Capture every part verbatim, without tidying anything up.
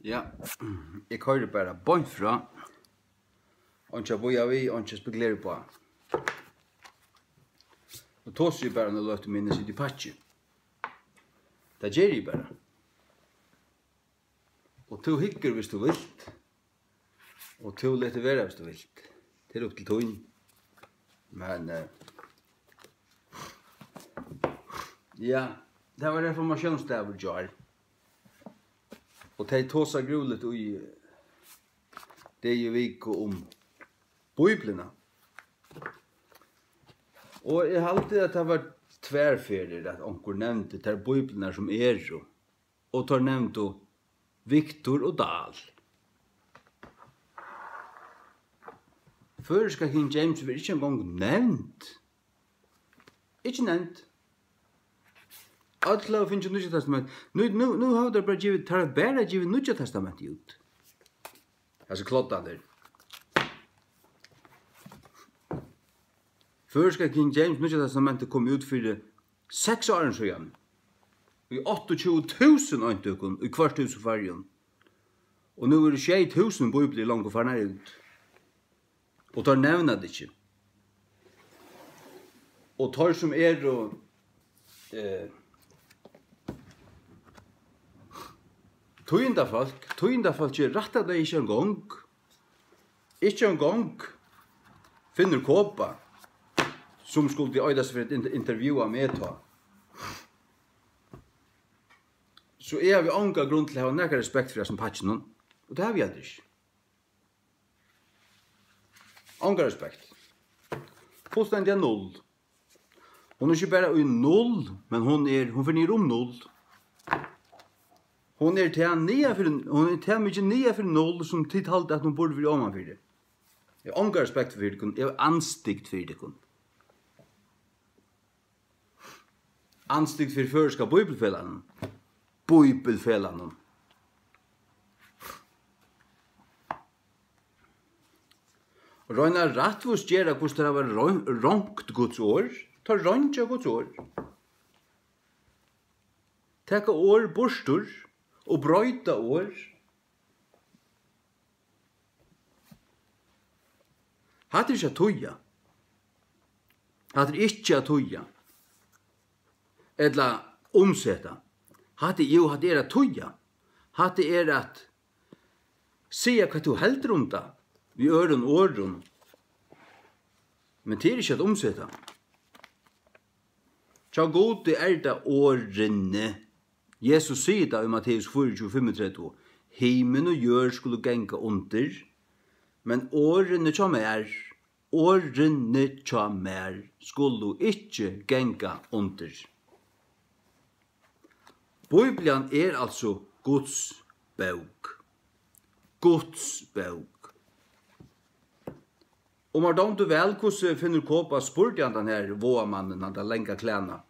Ja, eg koyri bara beint frá. Einki at bíða við, einki at spekulera uppá. Og tosi eg bara eina løtu, meðan eg siti í pakki. Tað geri eg bara. Og tú hyggur, viss tú vilt. Og tú letur vera, viss tú vilt. Tað er upp til tín. Men, eh, ja, tað var reformatiónsdagur í gjár. Og tey tosa grúligt í, eh, degi og viku um Bíbliuna. Og eg haldi, at tað var tvær ferðir, at onkur nevndi tær bíbliurnar sum eru, og teir nevndu Victor og Dahl. Føroyska King James verður ikki eingong nevnd. Ikki nevnd. Øll hava fingið Nýggja Testament. Nú, nú, nú hava teir bara givið, teir hava bara givið Nýggja Testamentið út. Hasir kloddarnir. Føroyska King James, Nýggja Testamentið, kom út fyri seks árum síðan. Í áttaogtjúgu túsund eintøkum í hvørt hús í Føroyum. Og nú eru sjey túsund bíbliur longu farnar út. Og teir nevna tað ikki. Og teir sum eru, eh, tíðindafólk, tíðindafólkið rættar tað ikki eingong. Ikki eingong Finnur Kaape, sum skuldi eitast fyri at inter-, intervjúa meg tá. So eg havi onga grund til at hava nakra respekt fyri hasum pakkinum, og tað havi eg heldur ikki. Onga respekt. Fullstendiga null. Hon er ikki bara í null, men hon er, hon fer niður um null. Hon er tað niðan fyri, hon er tað mikið niðan fyri null, sum tit halda, at hon burdi verið oman fyri. Eg havi onga respekt fyri tykkum, eg havi andstygd fyri tykkum. Andstygd fyri Føroyska Bíbliufelagnum. Bíbliufelagnum. Royna at rættvísgera, hvussu teir hava royn-, rongt Guds orð. Teir royngja Guds orð. Taka orð burtur og broyta orð. Hatta er ikki at týða. Hatta er ikki at týða. Ella umseta. Hatta er, jú, hatta er at týða. Hatta er at siga, hvat tú heldur um tað, við øðrum orðum. Men tað er ikki at umseta. Hjá Gudi er tað orðini. Jesus sigur tað í Matteus fýraogtjúgu fimmogtretivu: Himin og jørð skulu ganga undir, men orðini hjá mær, orðini hjá mær skulu ikki ganga undir. Bíblian er altso Guds bók. Guds bók. Og mær dámdi væl, hvussu Finnur Kaape spurdi hann, tann her vágamannin, hann tann langa klæna.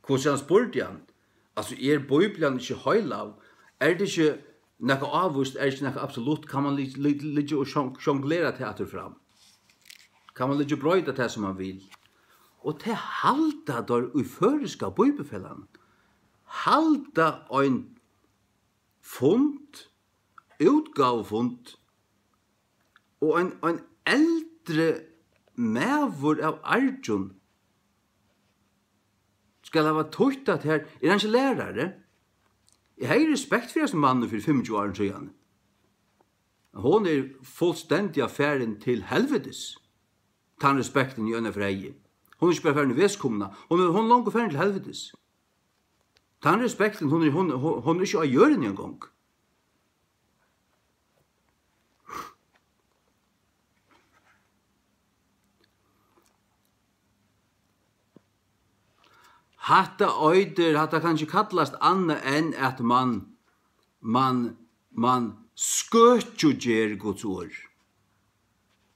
Hvussu hann spurdi hann, altso, er Bíblian ikki heilag? Er tað ikki nakað ávíst, er tað ikki nakað absolutt? Kann mann li-, li-, liggja og sjong-, sjonglera tað aftur og fram? Kann mann liggja og broyta tað, sum mann vil? Og tað halda teir í Føroyska Bíbliufelagnum. Halda ein fund, útgávufund, og ein, ein eldri maður av argjum skal hava týtt at her, er hann ikki lærari? Eg hevði respekt fyri hasum manni fyri fimmogtjúgu árum síðani. Hon er fullstendiga farin til helvitis. Tann respektin í eina ferð. Hon er ikki bara farin í veskomuna, hon er, hon er longu farin til helvitis. Tann respektin, hon er, hon, hon, hon er ikki á jørðini eingong. Hatta eitur, hatta kann ikki kallast annað enn at mann, mann, mann skøkjuger Guds orð.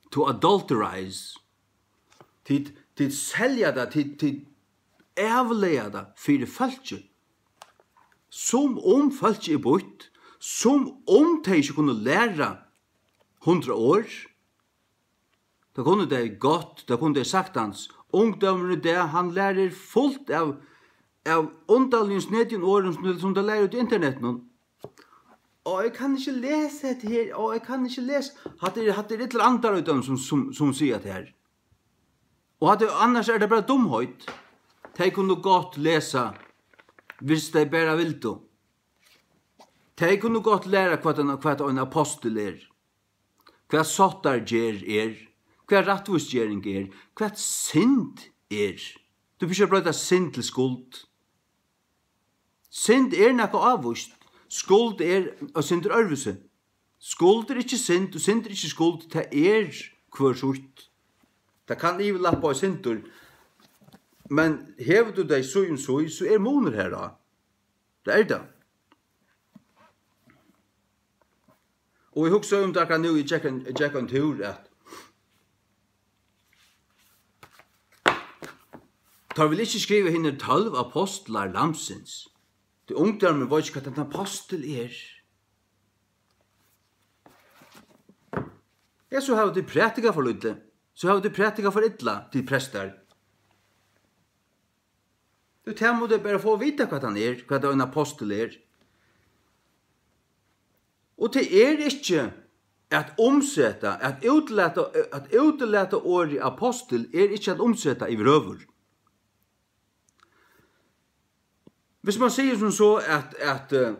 To adulterize. Tit, tit selja tað, tit, tit avlaga tað fyri fólki. Sum um fólki er býtt, sum um tey ikki kunnu læra hundrað orð. Tað kunnu tey gott, tað kunnu tey saktans. Ungdómurin í dag, hann lærir fult av, av undarligum snedigum orðum, sum, sum tey læra út í internetinum. Á, eg kann ikki lesa hetta her, á, eg kann ikki lesa. Hatta er, hatta er illir andar í teimum, sum, sum, sum siga tað her. Og hatta, annars er tað bara dumheit. Tey kunnu gott lesa, viss tey bara vildu. Tey kunnu gott læra, hvat ein, hvat ein apostul er, hvat sáttargerð er, hvat rættvísgering er, hvat synd er. Tú behøvir ikki at broyta synd til skuld. Synd er nakað ávíst. Skuld er eitt sindur øðrvísi. Skuld er ikki synd, og synd er ikki skuld. Tað er hvør sítt. Tað kann yvirlappa eitt sindur, men hevur tú tey síð um síð, so er munur har á. Tað er tað. Og eg hugsaði um tað akkurát nú, eg gekk ein, eg gekk ein túr, at teir vilja ikki skriva hinar tólv apostlar Lambsins. Tí ungdómurin veit ikki, hvat ein apostul er. Ja, so hava tit prædikað for lítið. So hava tit prædikað for illa, tit prestar. Tú, tað mugu tey bara fáa at vita, hvat hann er, hvat ein apostul er. Og tað er ikki at umseta, at útlata, at útlata orðið apostul er ikki at umseta yvirhøvur. Viss mann sigur sum so, at, at, eh,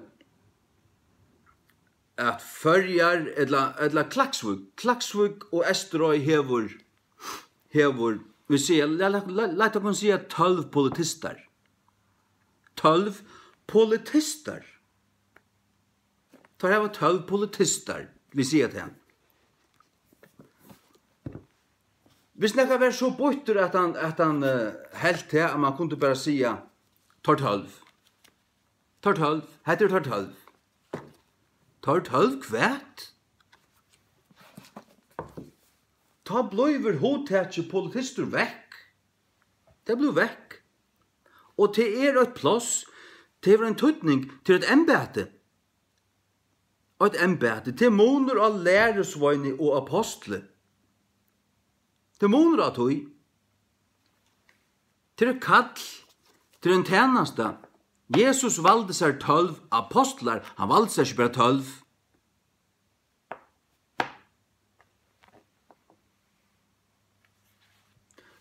at Føroyar ella, ella Klaksvík, Klaksvík og Eysturoy hevur, hevur, vit siga, la, la, la, lat okkum siga tólv politistar. Tólv politistar. Teir hava tólv politistar, vit siga tað. Viss nakar var so býttur, at hann, at hann, eh, helt tað, at mann kundi bara siga, teir tólv. Teir tólv, hetta eru teir tólv. Teir tólv hvat? Tá blívur hugtakið politistur vekk. Tað blívur vekk. Og tað er eitt pláss, tað hevur ein týdning, tað er eitt embæti. Eitt embæti, tað er munur á lærusveini og apostli. Tað er munur á tí. Tað er eitt kall, tað er ein tænasta. Jesus valdi sær tólv apostlar, hann valdi sær ikki bara tólv.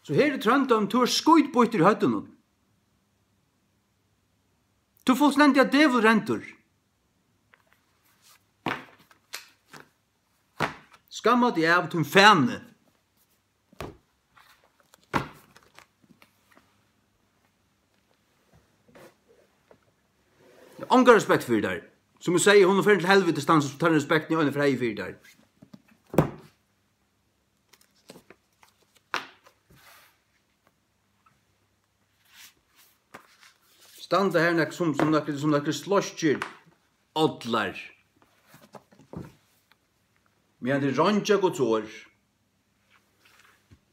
So her í Tróndarmálið, tú ert skítbýttur í høvdinum. Tú ert fullstendiga dævulrendur. Skamma teg av tín fani. Eg havi onga respekt fyri tær. Sum eg segði, hon fer til helvitis, tann, tann respektin, eg einaferð hevði fyri tær. Standa her nakrir sum, sum nakrir, sum nakrir sleskir ollar. Meðan tit rongja Guds orð.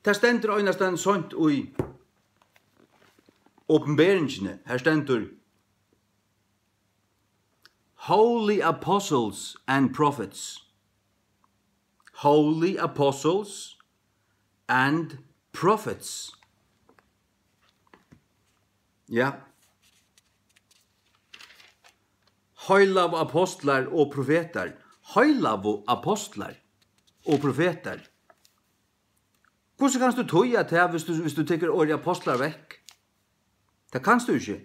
Tað stendur einastaðni seint í Opinberingini. Har stendur, Holy apostles and prophets. Holy apostles and prophets. Ja. Heilagu apostlar og profetar. Heilagu apostlar og profetar. Hvussu kanst tú týða tað, viss tú, viss tú tekur orðið apostlar vekk? Tað kanst tú ikki.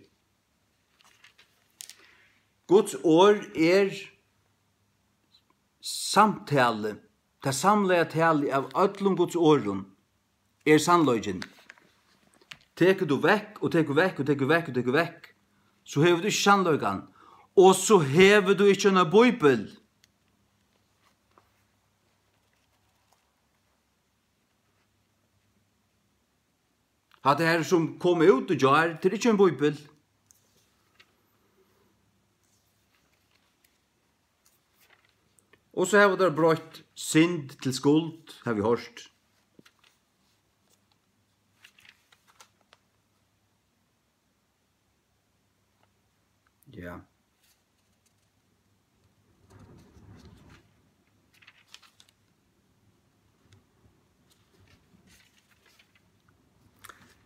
Guds orð er samtali, tað samlaða talið av øllum Guds orðum er sannleikin. Tekur tú vekk og tekur vekk og tekur vekk og tekur vekk, so hevur tú ikki sannleikan, og so hevur tú ikki eina bíbel. Hatta her sum kom út í gjár, tað er ikki ein bíbel. Og so hava teir broytt synd til skuld, hava vit hoyrt. Ja.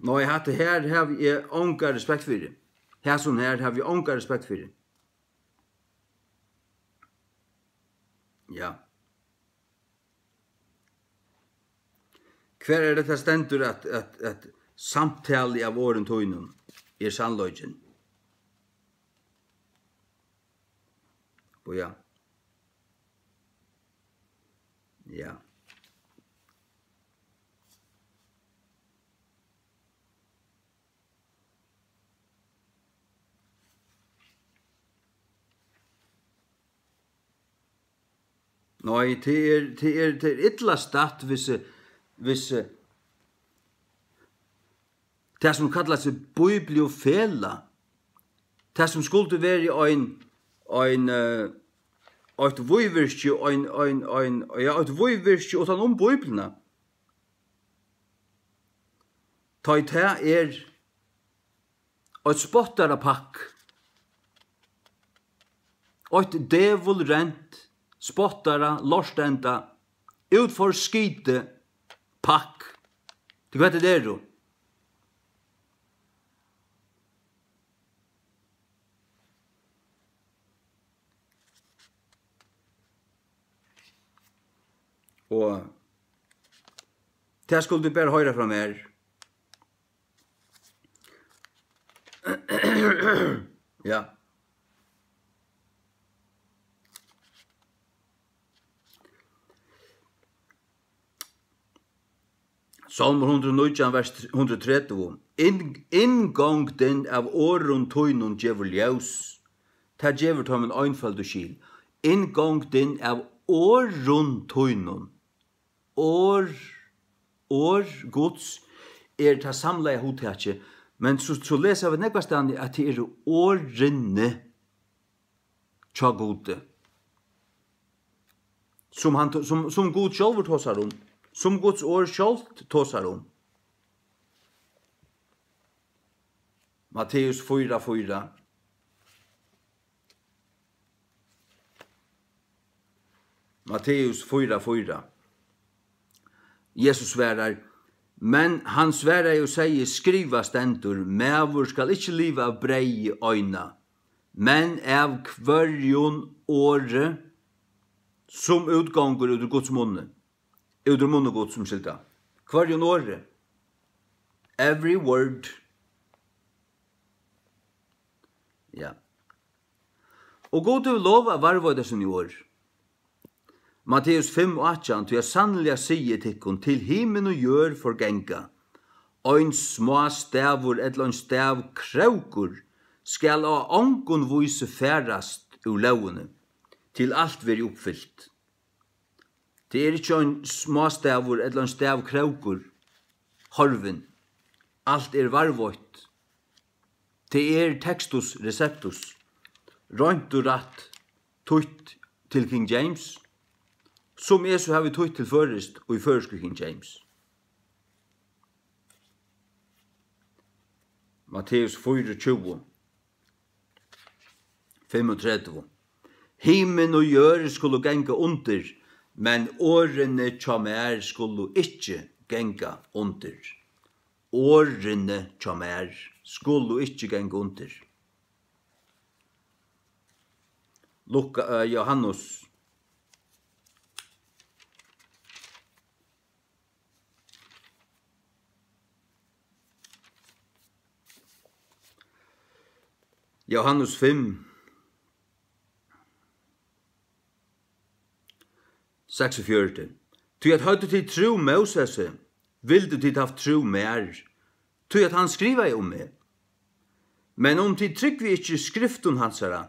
Nei, hatta her havi eg onga respekt fyri. Hasum her havi eg onga respekt fyri. Ja. Hvar er tað, tað stendur, at, at, at samtali av orðum tínum er sannleikin? Og ja. Ja. Nei, tað er, tað er, tað er illa statt, hvis, hvis, tað, sum kallar seg bíbliufelag, tað, sum skuldi verið ein, ein, eh, eitt vígvirki, ein, ein, ein, ja, eitt vígvirki uttan um Bíbliuna, tá ið tað er eitt spottarapakk, eitt dævulrent spottara, lortenda, útforskitið pakk. Tú veit, tað eru. Og tað skuldu tit bara hoyra frá mær. Ja. Sálmur hundrað og nítjan, vers hundrað og tretivu. Inn-, inngongdin av orðum tínum gevur ljós. Tað gevur teimum einføldu skil. Inngongdin av orðum tínum. Orð, orð Guds er tað samlaða hugtakið, men so, so lesa vit nógvastaðni, at tað eru orðini hjá Gudi, sum hann to-, sum, sum Gud sjálvur tosar um, sum Guds orð sjálvt tosar um. Matteus fýra fýra. Matteus fýra fýra. Jesus svarar, men hann svaraði og segði, skrivað stendur, maður skal ikki liva av breyði eina, men av hvørjum orði, sum útgongur út úr Guds munni, út úr munni Guds, umskylda. Hvørjum orði. Every word. Ja. Og Gud hevur lov at varðveita síni orð. Matteus fimm átjan, tí at sanniliga sigi eg tykkum, til himin og jørð forganga, ein smástavur ella ein stavkrókur skal á ongum vísi farast úr lógini, til alt verði uppfylt. Tað er ikki ein smástavur ella ein stavkrókur horvin. Alt er varðveitt. Tað er textus receptus, roynt og rætt, týtt til King James, sum eg so havi týtt til føroyskt í føroysku King James. Matteus fýraogtjúgu, fimmogtretivu. Himin og jørð skulu ganga undir, men orðini hjá mær skulu ikki ganga undir. Orðini hjá mær skulu ikki ganga undir. Lukka, eh, Jóhannes. Jóhannes fimm, seksogfjøruti. Tí at høvdu tit trúð Mósesi, vildu tit havt trúð mær, tí at hann skrivaði um meg. Men um tit trúgvi ikki skriftum hansara,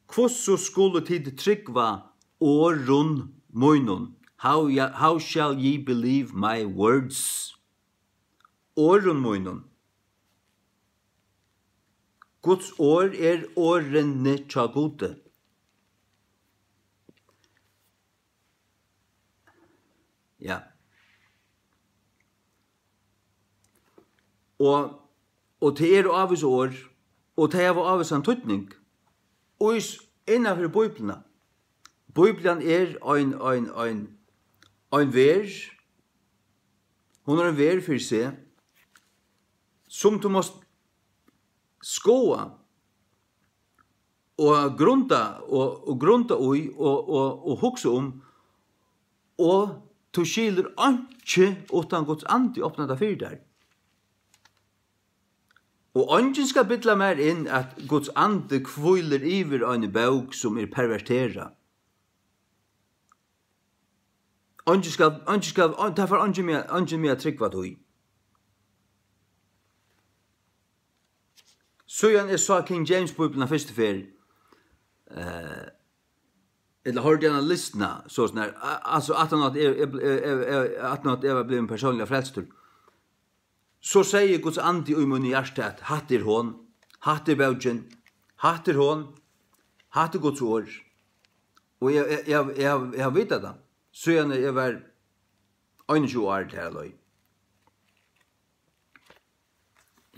hvussu skulu tit trúgva orðum mínum? How ya-, how shall ye believe my words? Orðum mínum. Guds orð er orðini hjá Gudi. Ja. Og, og tað eru ávís orð, og tey hava ávísan týdning. Og í s-, innanfyri Bíbliuna. Bíblian er ein, ein, ein, ein verð, hon er ein verð fyri seg, sum tú mást skoða. og grunda, og, og grunda í, og, og, og hugsa um, og tú skilur einki uttan Guds andi opnar tað fyri tær. Og eingin skal billa mær inn, at Guds andi hvílir yvir eini bók, sum er perverterað. Eingin skal, eingin skal, ein-, tað fær eingin meg, eingin meg at trúgva tí. Síðan eg sá King James Bíbliuna fyrstu ferð, eh, ella hoyrdi hana lisna, so snar, a-, altso, aftan á at eg, eg, eg, eg, eg, aftan á at eg var blivin persónliga frelstur, so segði Guds andi í míni hjarta, at hatta er hon, hatta er bókin, hatta er hon, hatta er Guds orð. Og eg, eg, eg, eg, eg havi vitað tað, síðan eg var einogtjúgu ár, tað leið.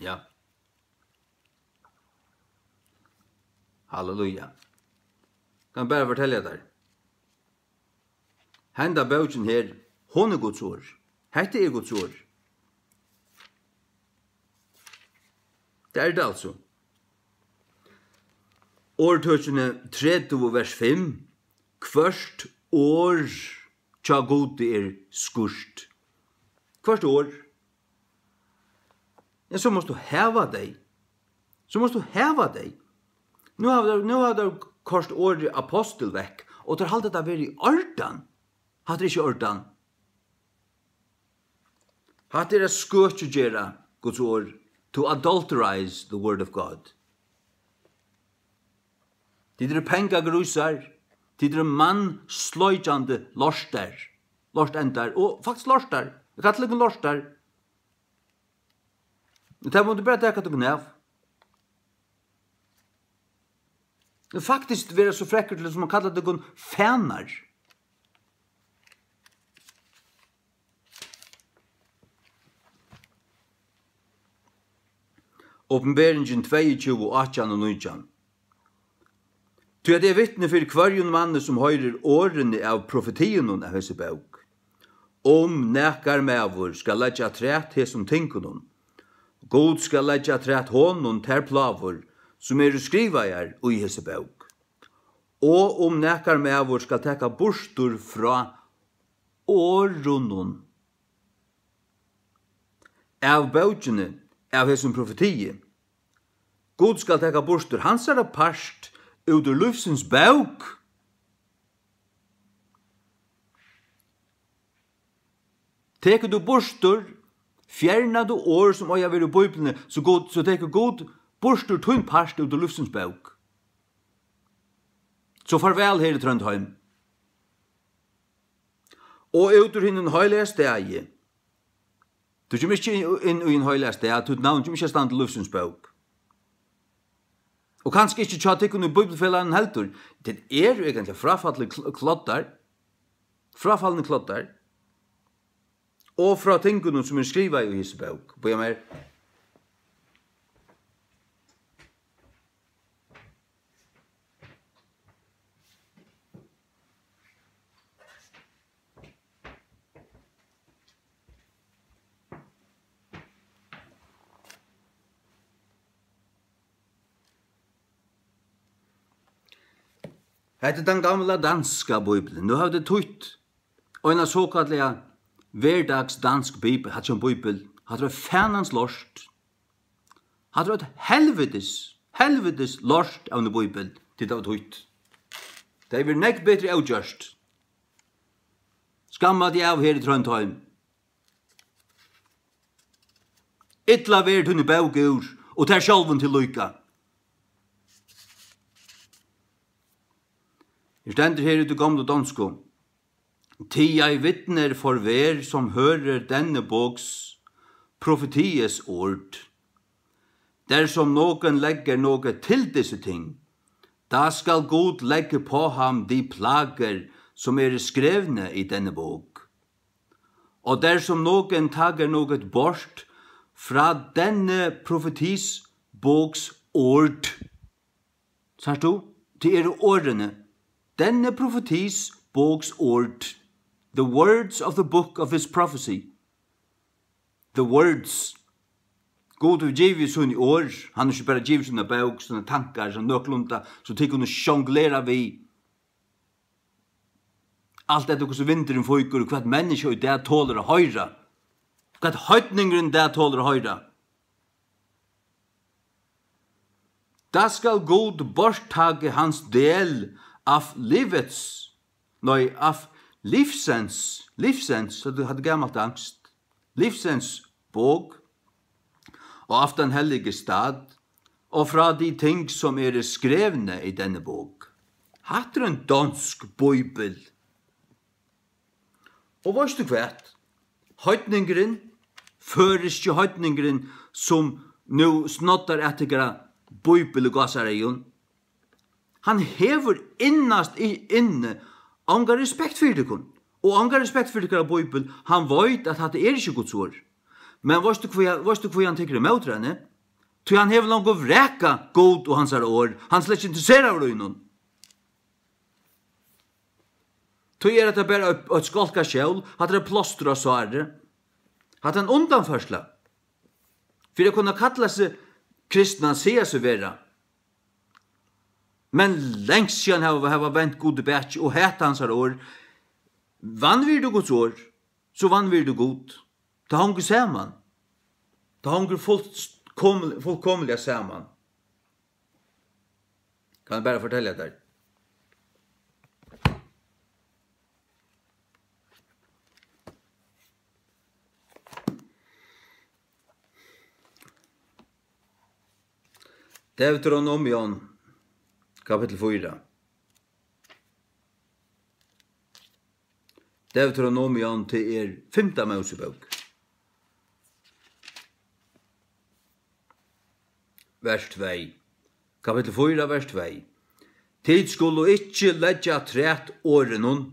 Ja. Halleluja. Kann bara fortelja tær. Henda bókin her, hon er Guds orð. Hetta er Guds orð. Tað er tað altso. Orðtøkini tretivu, vers fimm. Hvørt orð hjá Gudi er skýrt. Hvørt orð. Ja, so mást tú hava tey. So mást tú hava tey. Nú hava teir, nú hava teir koyrt orðið apostul vekk, og teir halda tað vera í ordan. Hatta er ikki í ordan. Hatta er at skøkjugera Guds orð. To adulterize the word of God. Tit eru pengagrísar. Tit eru mannsleikjandi lortar. Lortendar. Og faktiskt lortar. Eg kalli tykkum lortar. Tað mugu tit bara taka tykkum av. Faktiskt vera so frekkur til, sum at kalla tykkum fanar. Opinberingin tveyogtjúgu, átjan og nítjan. Tí at eg vitni fyri hvørjum manni, sum hoyrir orðini av profetiunum av hesi bók, um nakar maður skal leggja afturat hesum tingunum, Gud skal leggja afturat honum tær plágur, sum eru skrivaðar í hesi bók. Og um nakar maður skal taka burtur frá orðunum av bókini, av hesum profetii, Gud skal taka burtur hansara part út úr lívsins bók. Tekur tú burtur, fjernar tú orð, sum eiga at vera í Bíbliuni, so Gud, so tekur Gud burtur tín part út úr lívsins bók. So farvæl, her í Tróndheim. Og út úr hinum heilaga staði. Tú kemur ikki inn, inn í ein heilagan stað, títt navn kemur ikki at standa í lívsins bók. Og kanska ikki hjá tykkum í Bíbliufelagnum heldur. Tit eru eigentliga fráfallir kl-, kloddar. Fráfalnir kloddar. Og frá tingunum, sum eru skrivaði í hesi bók. Bíða mær. Hetta er tann gamla danska Bíblian. Nú hava tey týtt eina sokallaða Hver Dags Dansk Bibel. Hatta er ein bíbel. Hatta er ein fanans lort. Hatta er eitt helvitis, helvitis lort av ein bíbel, tit hava týtt. Tað hevur verið nógv betri avgjørt. Skamma teg av her í Tróndheim. Illa verður tíni bók úr, og tær sjálvum til líka. Her stendur her í tí gomlu donsku: Tig, jeg vidner for hver, som hører denne bogs profeties ord. Dersom nogen lægger noget til disse ting, da skal Gud lægge på ham de plager, som er skrevne i denne bog. Og dersom nogen tager noget bort fra denne profetis bogs ord, Sært tú? Tað eru orðini. Denne profetis bogs ord. The words of the book of this prophecy. The words. Gud hevur givið síni orð, hann hevur ikki bara givið sína bók, sínar tankar, so nøkulunda, so tit kunnu sjonglera við. Alt eftir hvussu vindurin fýkur, og hvat menniskja í dag tolir at hoyra. Hvat heidningurin í dag tolir at hoyra. Da skal Gud borttake hans del af livets, nei, af livsens, livsens, so du hevði gamalt danskt, livsens bók, og af den hellige stad, og fra de ting, som er skrevne i denne bók. Hatta er ein dansk bíbel. Og veitst tú hvat? Heidningurin, føroyski heidningurin, sum nú snoddar at tykkara bíbel í gásareygum, hann hevur innast í, inni ongan respekt fyri tykkum, og ongan respekt fyri tykkara bíbel. Hann veit, at hatta er ikki Guds orð. Men veitst tú hví, veitst tú hví hann tekur ímóti henni? Tí hann hevur longu vrakað Gud og hansara orð. Hann er slett ikki interesseraður í honum. Tí er hetta bara eitt, eitt skálkaskjól, hatta er eitt plástur á sárið. Hatta er ein undanførsla. Fyri at kunna kalla seg kristnan, siga seg vera. Men langt síðan hava, hava vent Gudi bakið og hata hansara orð. Vanvirðir tú Guds orð, so vanvirðir tú Gud. Tað hongur saman. Tað hongur fullkomil-, fullkomiliga saman. Kann eg bara fortelja tær. Deuteronomion, kapittul fýra. Deuteronomion, tað er fimta Mósebók. Vers tvey. Kapittul fýra, vers tvey. Tit skulu ikki leggja afturat orðunum,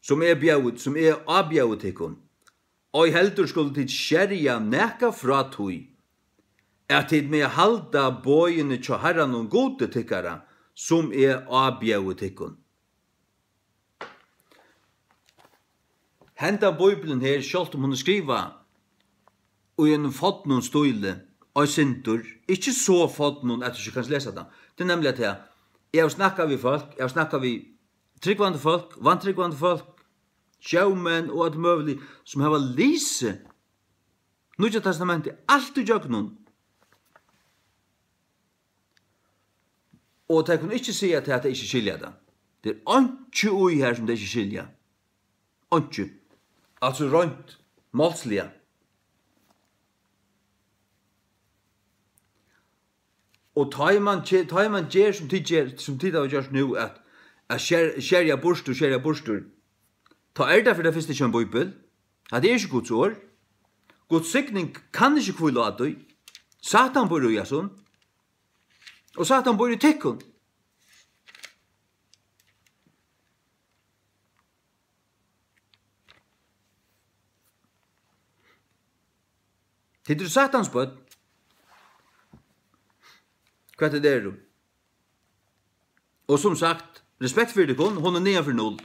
sum eg bjóði, sum eg ábjóði tykkum. Ei heldur skulu tit skerja nakað frá tí, at tit mega halda boðini hjá Harranum Gudi tykkara, sum eg ábjóði tykkum. Henda Bíblian her, sjálvt um hon er skrivað í einum fornum stíli, eitt sindur, ikki so fornum, at tú ikki kanst lesa tað. Tað er nemliga tað, eg havi snakkað við fólk, eg havi snakkað við trúgvandi fólk, vantrúgvandi fólk, sjómenn og øll møgulig, sum hava lisið Nýggja Testamentið alt ígjøgnum. Og tey kunnu ikki siga tað, at tey ikki skilja tað. Tað er einki í her, sum tey ikki skilja. Einki. Altso reint málsliga. Og tá ið mann ge-, tá ið mann ger, sum tit ger, sum tit hava gjørt nú, at, at skerja burtur, skerja burtur, tá er tað fyri tað fyrsta ikki ein bíbel. Hatta er ikki Guds orð. Guds signing kann ikki hvíla á tí. Satan býr í hasum. Og Satan býr í tykkum. Tit eru Satans børn. Hvat tit eru. Og sum sagt, respekt fyri tykkum, hon er niðan fyri null.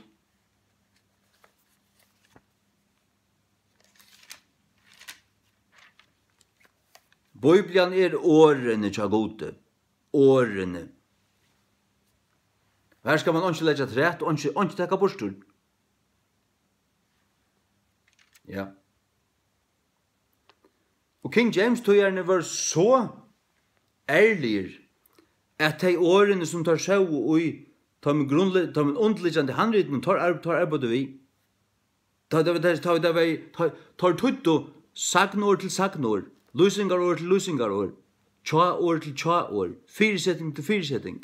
Bíblian er orðini hjá Gudi. Orðini. Her skal mann einki leggja afturat og einki, einki taka burtur. Ja. Og King James týðararnir vóru so ærligir, at tey orðini, sum teir sóu í teimum grundle-, teimum undirliggjandi handritunum, teir ar-, teir arbeiddu við, tá, tá, tá, tá, tá, tá, teir týddu sagnorð til sagnorð, lýsingarorð til lýsingarorð, hjáorð til hjáorð, fyriseting til fyriseting.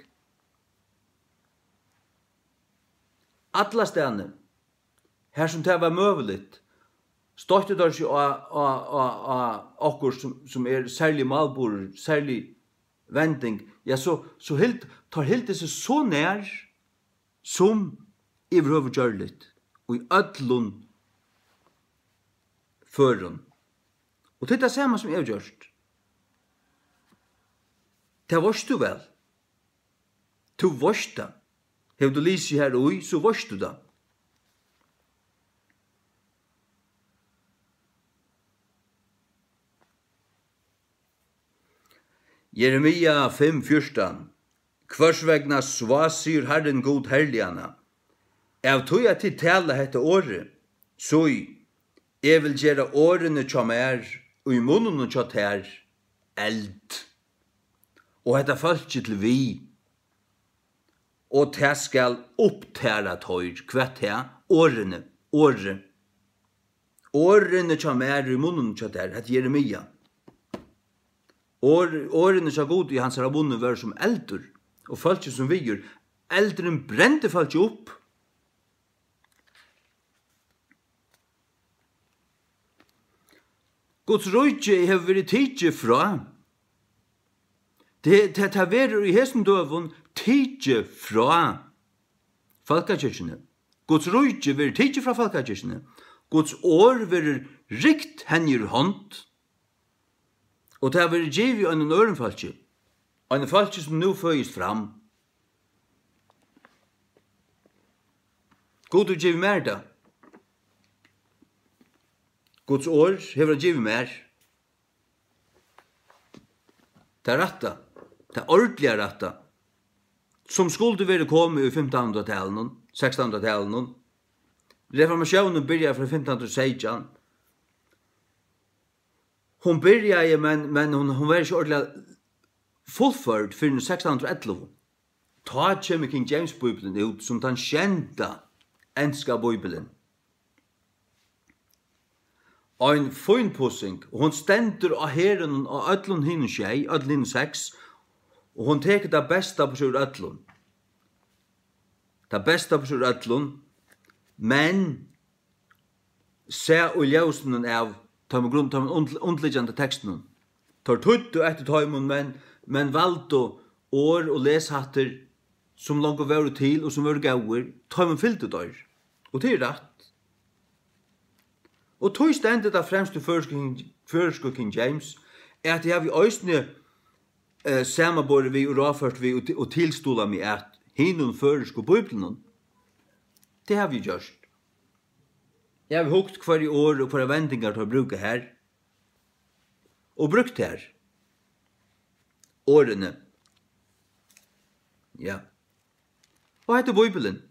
Allastaðni, har sum tað var møguligt, stoyttu teir seg á, á, á, á okkurt, sum, sum er serlig málburður, serlig vending, ja, so, so hild-, teir hildu seg so nær, sum yvirhøvur gjørligt, í øllum førum. Og tað er tað sama, sum eg havi gjørt. Tað veitst tú væl. Tú veitst tað. Hevur tú lisið har í, so veitst tú tað. Jeremia fimm fjúrtan. Hvørs vegna svá sigur Harrin Gud herliganna: Av tí at tit tala hetta orðið, sí, eg vil gera orðini hjá mær í munninum hjá tær eld, og hetta fólkið til við, og tað skal upptara teir. Hvat tað? Orðini, orðið. Orðini hjá mær í munninum hjá tær, hetta er Jeremia. Orð, orðini hjá Gudi í hansara munni vóru sum eldur, og fólkið sum viður. Eldurin brendi fólkið upp. Guds ríki hevur verið tikið frá. Tað, tað, tað verður í hesum døgum tikið frá fólkakirkjuni. Guds ríki verður tikið frá fólkakirkjuni. Guds orð verður rykt henni úr hond, og tað verður givið einum øðrum fólki, einum fólki, sum nú føðist fram. Gud hevur givið mær tað. Guds orð hevur hann givið mær. Tað rætta, tað ordiliga rætta, sum skuldi verið komið í fimtanhundraðtalinum, sekstanhundraðtalinum. Reformatiónin byrjaði frá fimtan hundrað og seytjan. Hon byrjaði, men, men hon, hon var ikki ordiliga fullførd fyrr enn sekstanhundraðogellivu. Tá kemur King James Bíblian út sum tann sjeynda enska bíblian. Ein fínpussing, og hon stendur á herðunum á øllum hinum sjey, øllum hinum seks, og hon tekur tað besta burtur úr øllum. Tað besta burtur úr øllum, men sæð í ljósinum av teimum grund-, teimum und-, undirliggjandi tekstunum. Teir týddu eftir teimum, men, men valdu orð og leshættir, sum longu vóru til og sum vóru góðir, teimum fylgdu teir. Og tað er rætt. Og tí stendur tað fremst í føroysku King, føroysku King James, at eg havi eisini, eh, samanborið við og ráðført við og ti-, og tilstulað meg at hinum føroysku bíbliunum. Tað havi eg gjørt. Eg havi hugt, hvørji orð og hvørjar vendingar teir brúka har, og brúkt har. Orðini. Ja. Og hetta er Bíblian.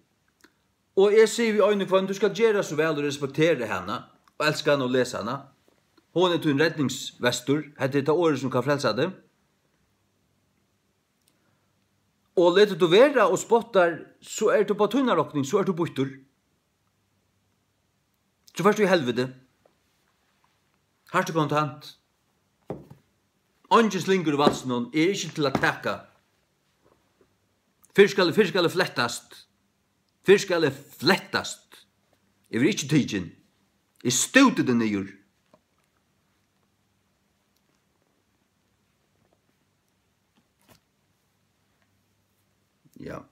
Og eg sigi við ein og hvønn, tú skalt gera so væl og respektera hana, og elska hana og lesa hana. Hon er tín redningsvestur. Hetta er tað orðið, sum kann frelsa teg. Og letur tú vera og spottar, so ert tú á tína rokning, so ert tú býttur. So fert tú í helviti. Hart og kontant. Eingin slingur í valsinum, eg eri ikki til at taka. Fyrr skal, fyrr skal eg flettast. Fyrr skal eg flettast. Eg verði ikki tikin. Eg stúti teg niður. Ja.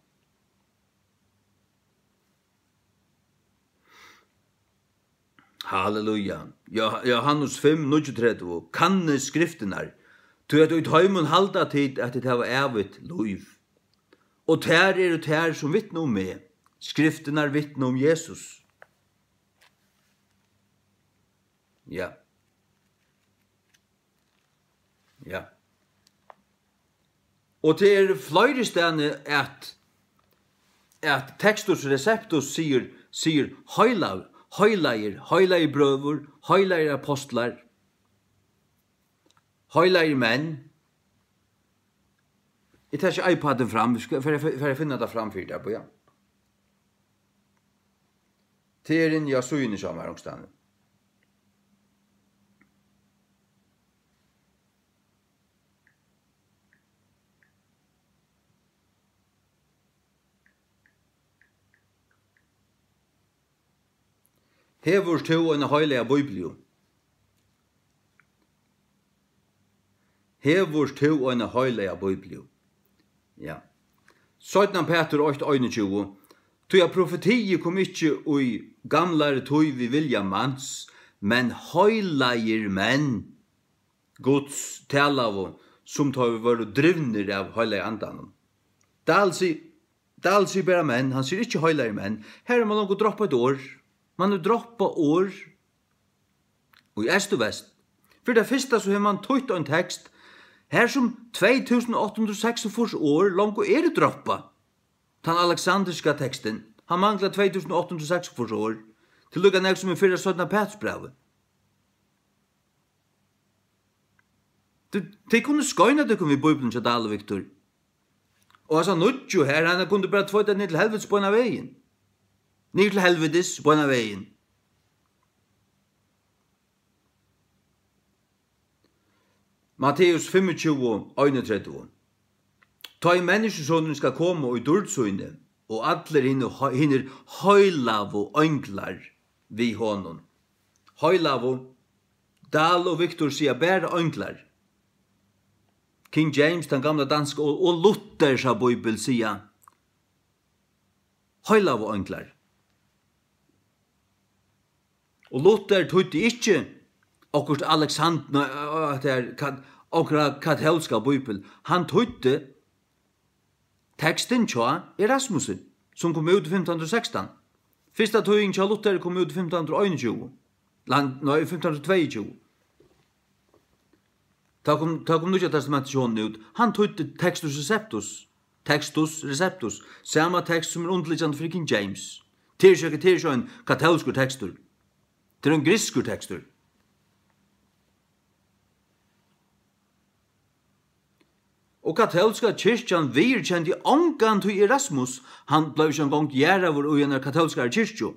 Halleluja. Jo-, Jóhannes fimm níggjuogtretivu. Kannið skriftirnar, tí at í teimum halda tit, at tit hava ævigt lív. Og tær eru tær, sum vitna um meg. Skriftirnar vitna um Jesus. Ja. Ja. Og tað er fleiri staðni at, at Textus Receptus sigur, sigur heila-, heilagir, heilagir brøður, heilagir apostlar, heilagir menn. Eg taki iPadin fram, vit skal, fer, fer, fer at finna tað fram fyri tær, bíða. Tað er inni á síðuni hjá mær onkustaðni. Hevur tú eina heilaga Bíbliu? Hevur tú eina heilaga Bíbliu? Ja. Seinna Pætur eitt einogtjúgu. Tí at profetiið kom ikki í gamlari tíð við vilja mans, men heilagir menn Guds talaðu, sum teir vóru drivnir av heilaga andanum. Dahl si-, Dahl sigur bara menn, hann sigur ikki heilagir menn. Her er man longu droppað eitt orð. Man hevur droppað orð í eysturvest. Fyri tað fyrsta so hevur mann týtt ein tekst, Har sum tvey túsund átta hundrað og seksogfýrs orð longu eru droppað. Tann aleksandriska tekstin, hann manglar tvey túsund átta hundrað og seksogfýrs orð, til líka nógv sum í fyrra seinna Pætursbrævi. Tú, tey kunnu skeina tykkum við Bíbliuni hjá Dahl og Victor. Og hasa nýggju her, hana kundu bara tveita niður til helvitis beinan vegin. Niður til helvitis beinan vegin. Matteus fimmogtjúgu, einogtretivu. Tá ið Menniskjusonurin skal koma í dýrd síni, og allir hinir, hinir heilagu einglar við honum. Heilagu, Dahl og Victor siga bara einglar. King James, tann gamla danska, og, og Luthers Bíbel siga heilagu einglar. Og Luther týddi ikki okkurt Alexand-, nei, at tað er kat-, onkra katólska bíbel. Hann týddi tekstin hjá Erasmusi, sum kom út í fimtan hundrað og sekstan. Fyrsta týðing hjá Luther kom út í fimtan hundrað og einogtjúgu. Lang-, nei, fimtan hundrað og tveyogtjúgu. Tá kom, tá kom Nýggja Testamentið hjá honum út. Hann týddi Textus Receptus. Textus Receptus. Sama tekst sum er undirliggjandi fyri King James. Tað er ikki, tað er ikki ein katólskur tekstur. Tað er ein grikskur tekstur. Og katólska kirkjan viðurkendi ongantíð Erasmus. Hann bleiv ikki eingong jarðaður í einari katólskari kirkju.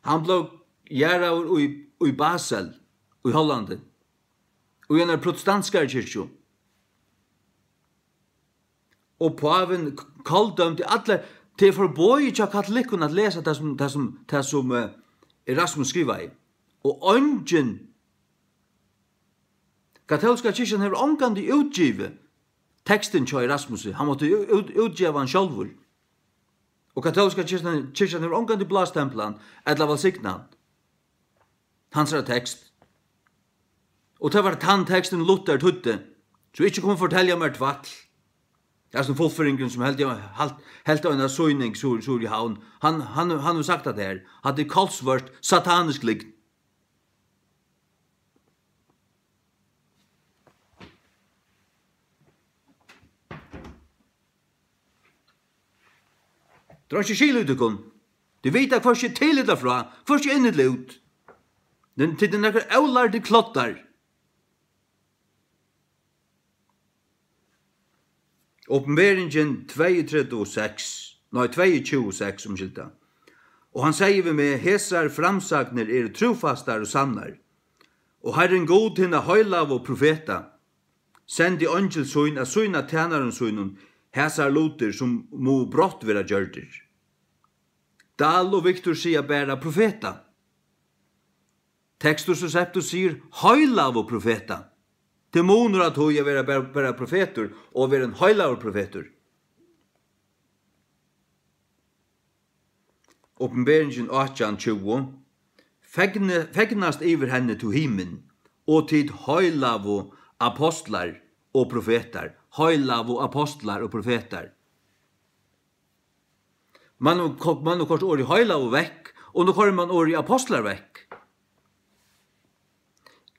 Hann bleiv jarðaður í, í Basel, í Hollandi, í einari protestantskari kirkju. Og pávin k-, kolldømdi allar, tað er forboðið hjá katolikkum at lesa tað sum, tað sum, tað sum, eh, Erasmus skrivaði. Og eingin, katólska kirkjan hevur ongantíð útgivið tekstin hjá Erasmusi, hann mátti ú-, út-, útgeva hann sjálvur. Og katólska kirkjan, kirkjan hevur ongantíð blástemplað hann ella vælsignað hann. Hansara tekst. Og tað var tann tekstin Luther týddi, so ikki kom fortelja mær tvætl. Hasin fullføringurin sum helt, helt, helt eina sýning suður, suður í Havn, hann, hann, hann hevur sagt tað her, at tað er kolsvørt satanisk lygn. Dreingir, skilið tykkum. Tit vita hvørki til ella frá, hvørki inn ella út. Men tit eru nakrir ólærdir kloddar. Opinberingin tveyogtretivu seks, nei, tveyogtjúgu seks, umskylda. Og hann segði við meg: Hesar framsagnir eru trúfastar og sannar. Og Harrin Gud hinna heilagu profeta sendi eingil sín at sýna tænarum sínum hasar lutir, sum mugu brátt vera gjørdir. Dahl og Victor siga bara profeta. Textus Receptus sigur heilagu profeta. Tað er munur á tí at vera bara, bara profetur og at vera ein heilagur profetur. Opinberingin átjan tjúgu. Fegni-, fegnast yvir henni, tú himin, og tit heilagu apostlar og profetar. Heilagu apostlar og profetar. Man nú ko-, man nú koyrt orðið heilagu vekk, og nú koyrir man orðið apostlar vekk.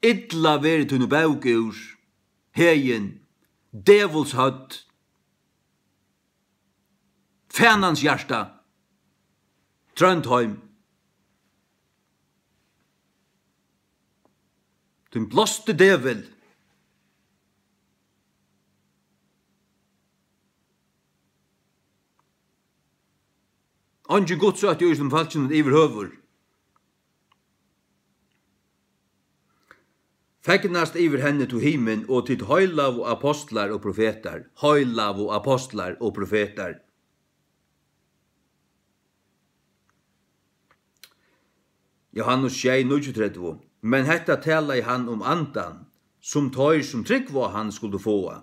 Illa verið tíni bók úr, heðin, dævulshøvd, fanans hjarta, Tróndheim. Tín blásti dævul. Eingin Guds ótti í hesum fólkinum yvirhøvur. Fegnast yvir henni, tú himin, og tit heilagu apostlar og profetar, heilagu apostlar og profetar. Jóhannes sjey níggjuogtretivu. Men hetta talaði hann um Andan, sum teir, sum trúgva á hann, skuldu fáa.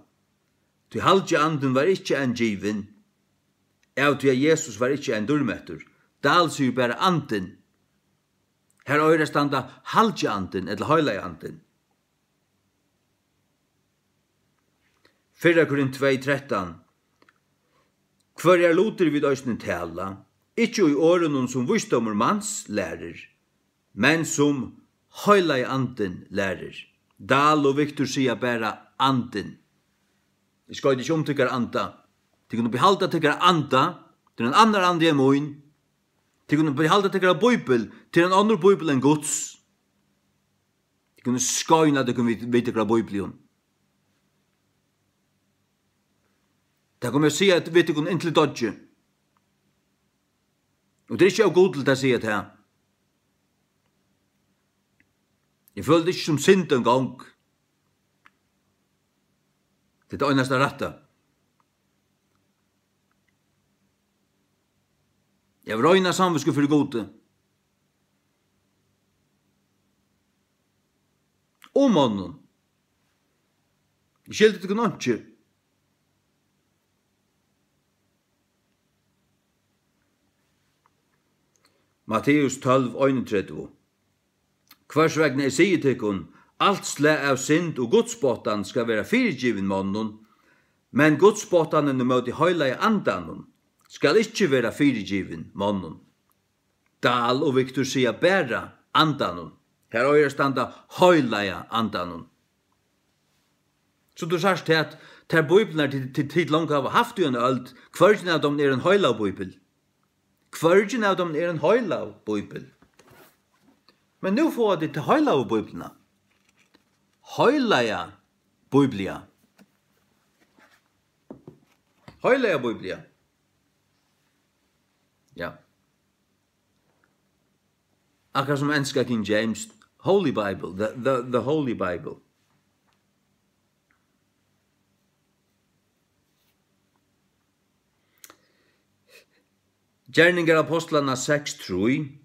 Tí halgi Andin var ikki enn givin, av tí at Jesus var ikki enn dýrmettur. Dahl sigur bara Andin. Har eigur at standa halgi Andin ella heilagi Andin. Fyrra Korint tvey trettan. Hvørjar lutir vit eisini tala, ikki í orðunum, sum vísdómur mans lærir, men sum heilagi Andin lærir. Dahl og Victor siga bara Andin. Eg skoyti ikki um tykkara anda. Tit kunnu behalda tykkara anda. Tað er ein annar andi enn mín. Tit kunnu behalda tykkara bíbel. Tað er ein onnur bíbel enn Guds. Tit kunnu skeina tykkum við, við tykkara bíblium. Tað komi eg at siga við tykkum inntil eg doyggi. Og tað er ikki ógudligt at siga tað. Eg føli tað ikki sum synd eingong. Tað er tað einasta rætta. Eg havi reina samvitsku fyri Gudi. Og monnum. Eg skyldi tykkum einki. Matteus tólv einogtretivu. Hvørs vegna eg sigi tykkum, alt slag av synd og gudsspottan skal vera fyrigivin monnum, men gudsspottan ímóti heilaga andanum skal ikki vera fyrigivin monnum. Dahl og Victor siga bara andanum. Har eigur at standa heilaga andanum. So tú sært tað, at tær bíblarnar, tit, tit, tit longu hava havt í eina øld, hvørgin av teimum er ein heilagur bíbel. Hvørgin av teimum er ein heilagur bíbel. Men nú fáa tit ta heilagu bíbliuna. Heilaga Bíblia. Heilaga Bíblia. Ja. Akkurát sum enska King James, Holy Bible, the, the, the Holy Bible. Gerningar Ápostlanna seks trý.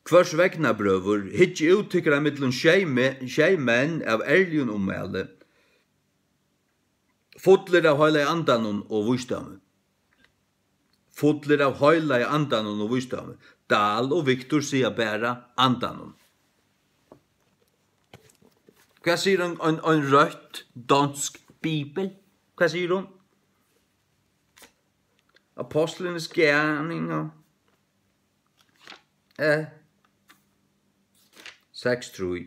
Hvørs vegna, brøður, hyggið út tykkara millum sjey me-, sjey menn av ærligum ummæli, fullir av heilaga andanum og vísdómi. Fullir av heilaga andanum og vísdómi. Dahl og Victor siga bara andanum. Hvat sigur ein, ein, ein røtt dansk bibel? Hvat sigur hon? Apostlenes gerninger. Eh. Seks trý.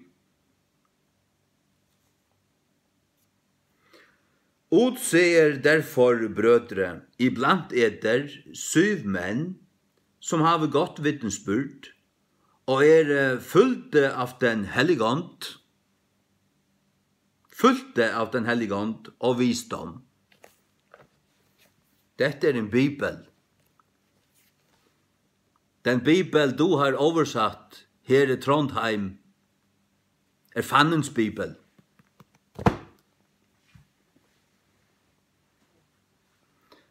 Utsehet derfor, brødre, iblant eder syv menn, som hafa gott vitnesbyrd, og eru fyldte av den hellige ånd, fyldte av den hellige ånd og visdom. Dette er en bibel. Den bibel, du har oversat her i Trondheim, er fandens bibel.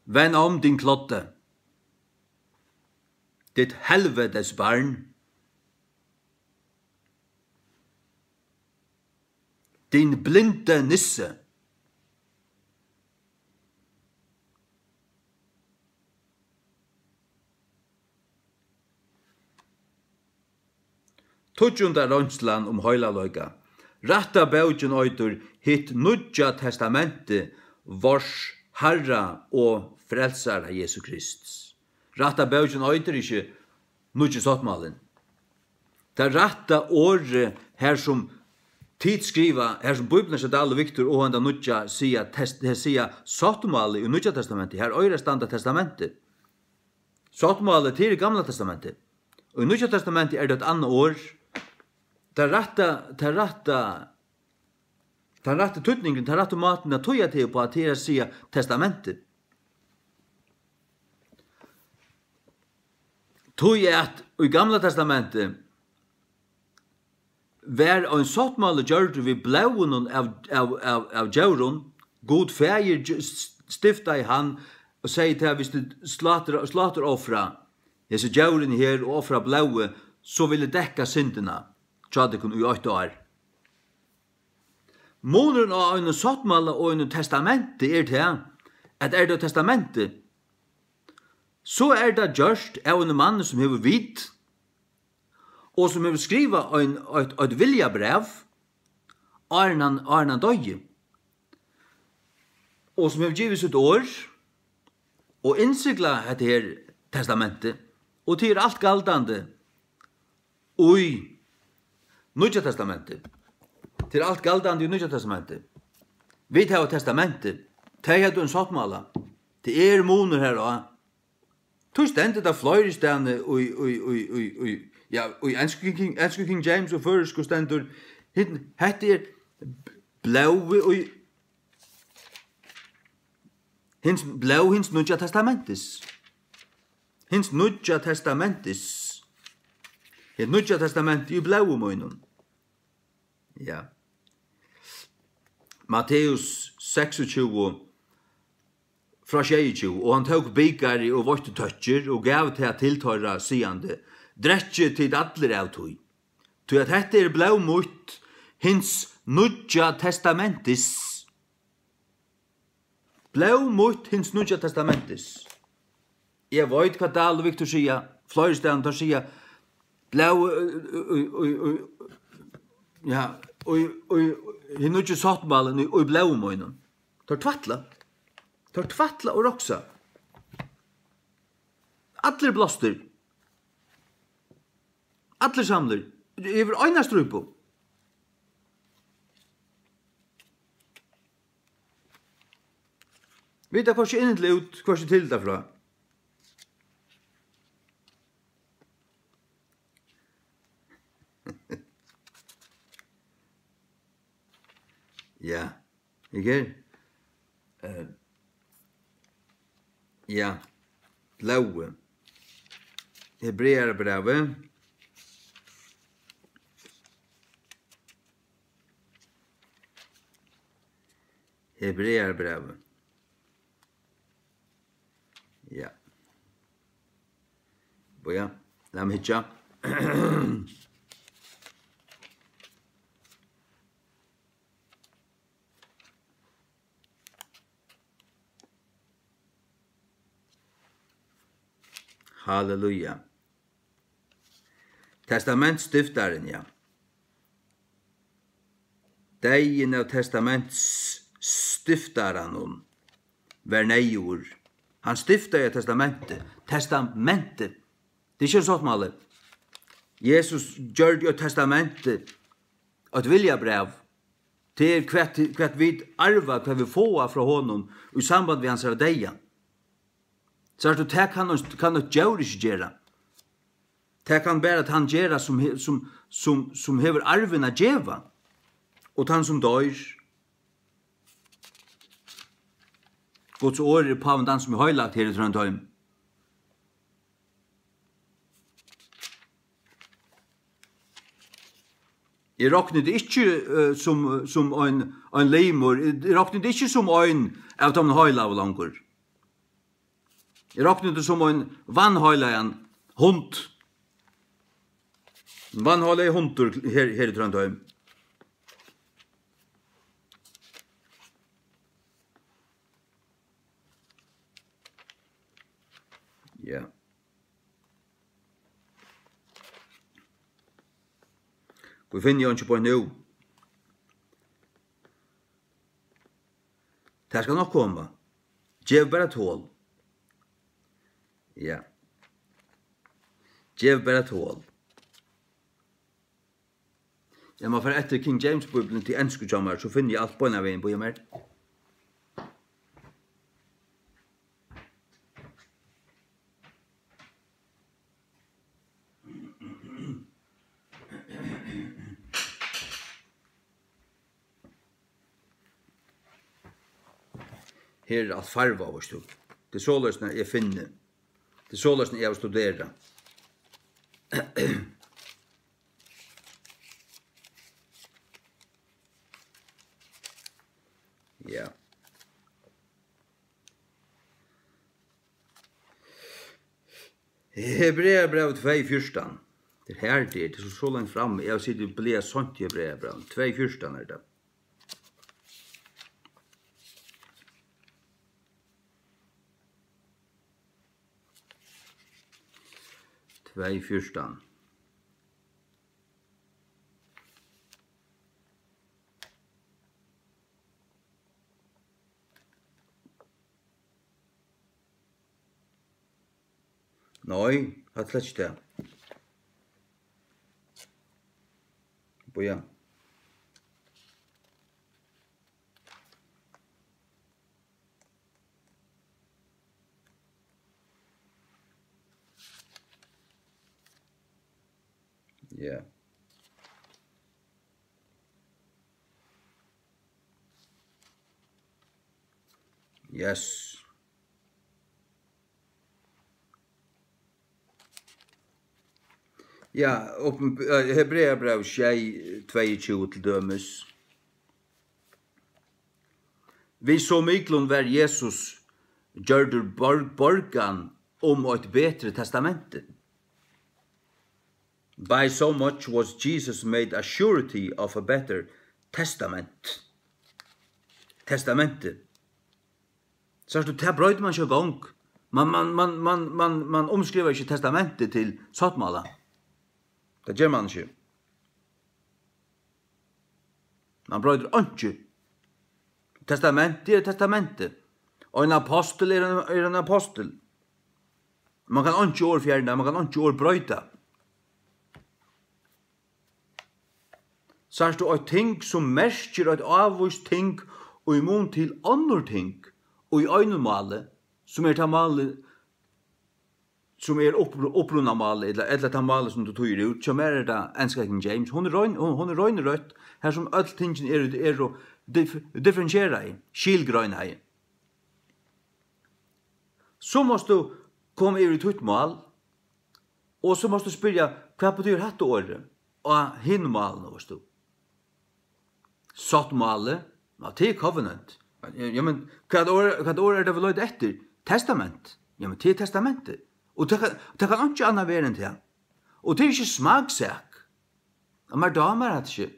Vend om, din klotte. Dit helvetes barn. Din blinde nisse. Tíggjunda roynslan um heilagleika. Rætta bókin eitur Hitt Nýggja Testamenti, Vors Harra og Frelsara Jesu Krists. Rætta bókin eitur ikki Nýggi sáttmálin. Tað rætta orðið, har sum tit skriva, har sum Bíblian sigur Dahl og Victor og henda nýggja siga test-, siga sáttmáli í Nýggja Testamenti, har eigur at standa testamenti. Sáttmáli, tað er í Gamla Testamenti. Og í Nýggja Testamenti er tað eitt annað orð. Tað rætta, tað rætta, tann rætti týdningurin, tann rætti mátin at týða tað upp á, tað er at siga testamenti. Tí at í Gamla Testamenti var ein sáttmáli gjørdur við blóðinum av, av, av, av djórum. Gud faðir gj-, s-, stiftaði hann og segði tað, hvis tú slátur-, sláturoffra hesi djórini her og offra blóðið, so vil eg dekka syndina hjá tykkum í eitt ár. Munurin á einum sáttmála og einum testamenti er tað, at er tað testamenti, so er tað gjørt av einum manni, sum hevur vit, og sum hevur skrivað ein, eitt, eitt viljabræv, áðrenn hann, áðrenn hann doyði, og sum hevur givið sítt orð og innsiglað hetta her testamentið, og tað er alt galdandi í Nýggja Testamenti. Tað er alt galdandi í Nýggja Testamenti. Vit hava testamenti. Tey høvdu ein sáttmála. Tað er munur har á. Tí stendur tað fleiri staðni í, í, í, í, í, ja, í ensku King, ensku King James og føroysku stendur, hin-, hetta er blóðið í hins, blóð hins nýggja testamentis. Hins nýggja testamentis. Hins nýggja testamenti í blóði mínum. Ja. Matteus seksogtjúgu, frá sjeyogtjúgu: "Og hann tók bikarið og veitti tøkkir og gav tað til teirra, sigandi: Drekkið tit allir av tí, tí at hetta er blóð mítt, hins nýggja testamentis." Blóð mítt, hins nýggja testamentis. Eg veit, hvat Dahl og Victor siga, fleiri staðni, teir siga, blóð, í, í, í, í, ja, í, í, í, hin nýggi sáttmálin í, í blóði mínum. Teir tvætla. Teir tvætla og roksa. Allir blástir. Allir samlir. Yvir eina strípu. Vita hvørki inn til út, hvørki til ella frá. Ja. Ikki? Eh, ja. Blóðið. Hebrearabrævið. Hebrearabrævið. Ja. Bíða, lat meg hyggja. Halleluja. Testamentsstiftarin, ja. Deyðin av testamentsstiftaranum var neyðugur. Hann stiftaði eitt testamenti. Testamenti. Tað er ikki ein sáttmáli. Jesus gjørdi eitt testamenti, eitt viljabræv. Tað er hvat, hvat vit arva, hvat vit fáa frá honum í samband við hansara deyða. Sært tú, tað kann ein, kann eitt djór ikki gera. Tað kann bara tann gera, sum he-, sum, sum, sum hevur arvin at geva. Og tann, sum doyr. Guds orð er pávin dans sum er heilagt her í Trondheim. Eg rokni tað ikki, eh, sum, sum ein, ein limur. Eg rokni tað ikki sum ein av teimum heilagu longur. Eg rokni tað sum ein vanheilagan hund. Ein vanheilagur hundur her, her í Trondheim. Ja. Hví finni eg einki beint nú? Tað skal nokk koma. Gev bara tol. Ja. Gev bara tol. Eg má fara eftir King James Bíbliuni til ensku hjá mær, so finni eg alt beinanvegin, bíða mær. Her er alt farvað, veitst tú. Tað er soleiðis, nær eg finni. Tað er soleiðis, nær eg havi studerað. Ja. Hebreabrævið tvey fjúrtan. Tað er her, tað er, tað er so, so langt fram. Eg havi sitið og blaðað seint í Hebreabrævinum. Tvey fjúrtan er tað. Tvey fjúrtan. Nei, hatta er slett ikki tað. Bíða. Ja. Yes. Ja, open, eh, Hebreabræv sjey, tveyogtjúgu til dømis. Við so miklum var Jesus gjørdur bor-, borgan um eitt betri testamenti. By so much was Jesus made a surety of a better testament. Testamenti. Sært tú, tað broytir mann ikki á gong. Man, man, man, man, man, man umskrivar ikki testamenti til sáttmála. Tað ger mann ikki. Man broytir einki. Testamenti er testamenti. Og ein apostul er ein, er ein apostul. Man kann einki orð fjerna, man kann einki orð broyta. Sært tú eitt ting, sum merkir eitt ávíst ting í mun til onnur ting í einum máli, sum er tað málið, sum er uppru-, upprunamálið, ella, ella tað málið, sum tú týðir út. Hjá mær er tað enska King James. Hon er rein, hon, hon er rein røtt, har sum øll tingini eru, eru dif-, differentieraði, skilgreinaði. So mást tú koma yvir í títt mál, og so mást tú spyrja, hvat betýr hatta orðið á hinum málinum, veist tú? Sáttmáli, ja, tað er covenant. Ja, men hvat orð, hvat orð er tað, vit leita eftir? Testament. Ja, men tað er testamentið. Og tað kann, tað kann einki annað vera enn tað. Og tað er ikki smaksak. Og mær dámar hatta ikki.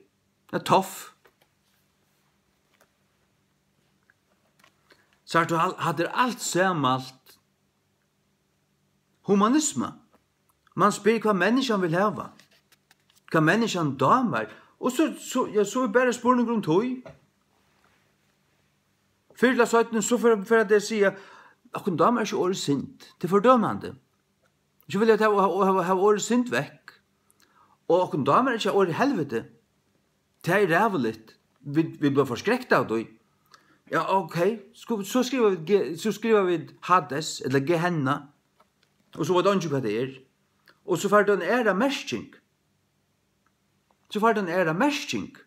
Tað er tough. Sært tú, hal-, hatta er alt samalt humanisma. Man spyr, hvat menniskjan vil hava, hvat menniskjan dámar, og so, so, ja, so er bara spurningur um tíð. Fyrr ella seinni, so fer, fer at siga, okkum dámar ikki orðið synd, tað er fordømandi. So vilja tey hava, hava, hava orðið synd vekk. Og okkum dámar ikki orðið helviti. Tað er ræðuligt. Vit, vit blíva forskrekkt av tí. Ja, ok. Sko-, so skriva vit Ge-, so skriva vit Hades, ella Gehenna. Og so veit eingin, hvat tað er. Og so fær tað eina aðra merking. So fær tað eina aðra merking.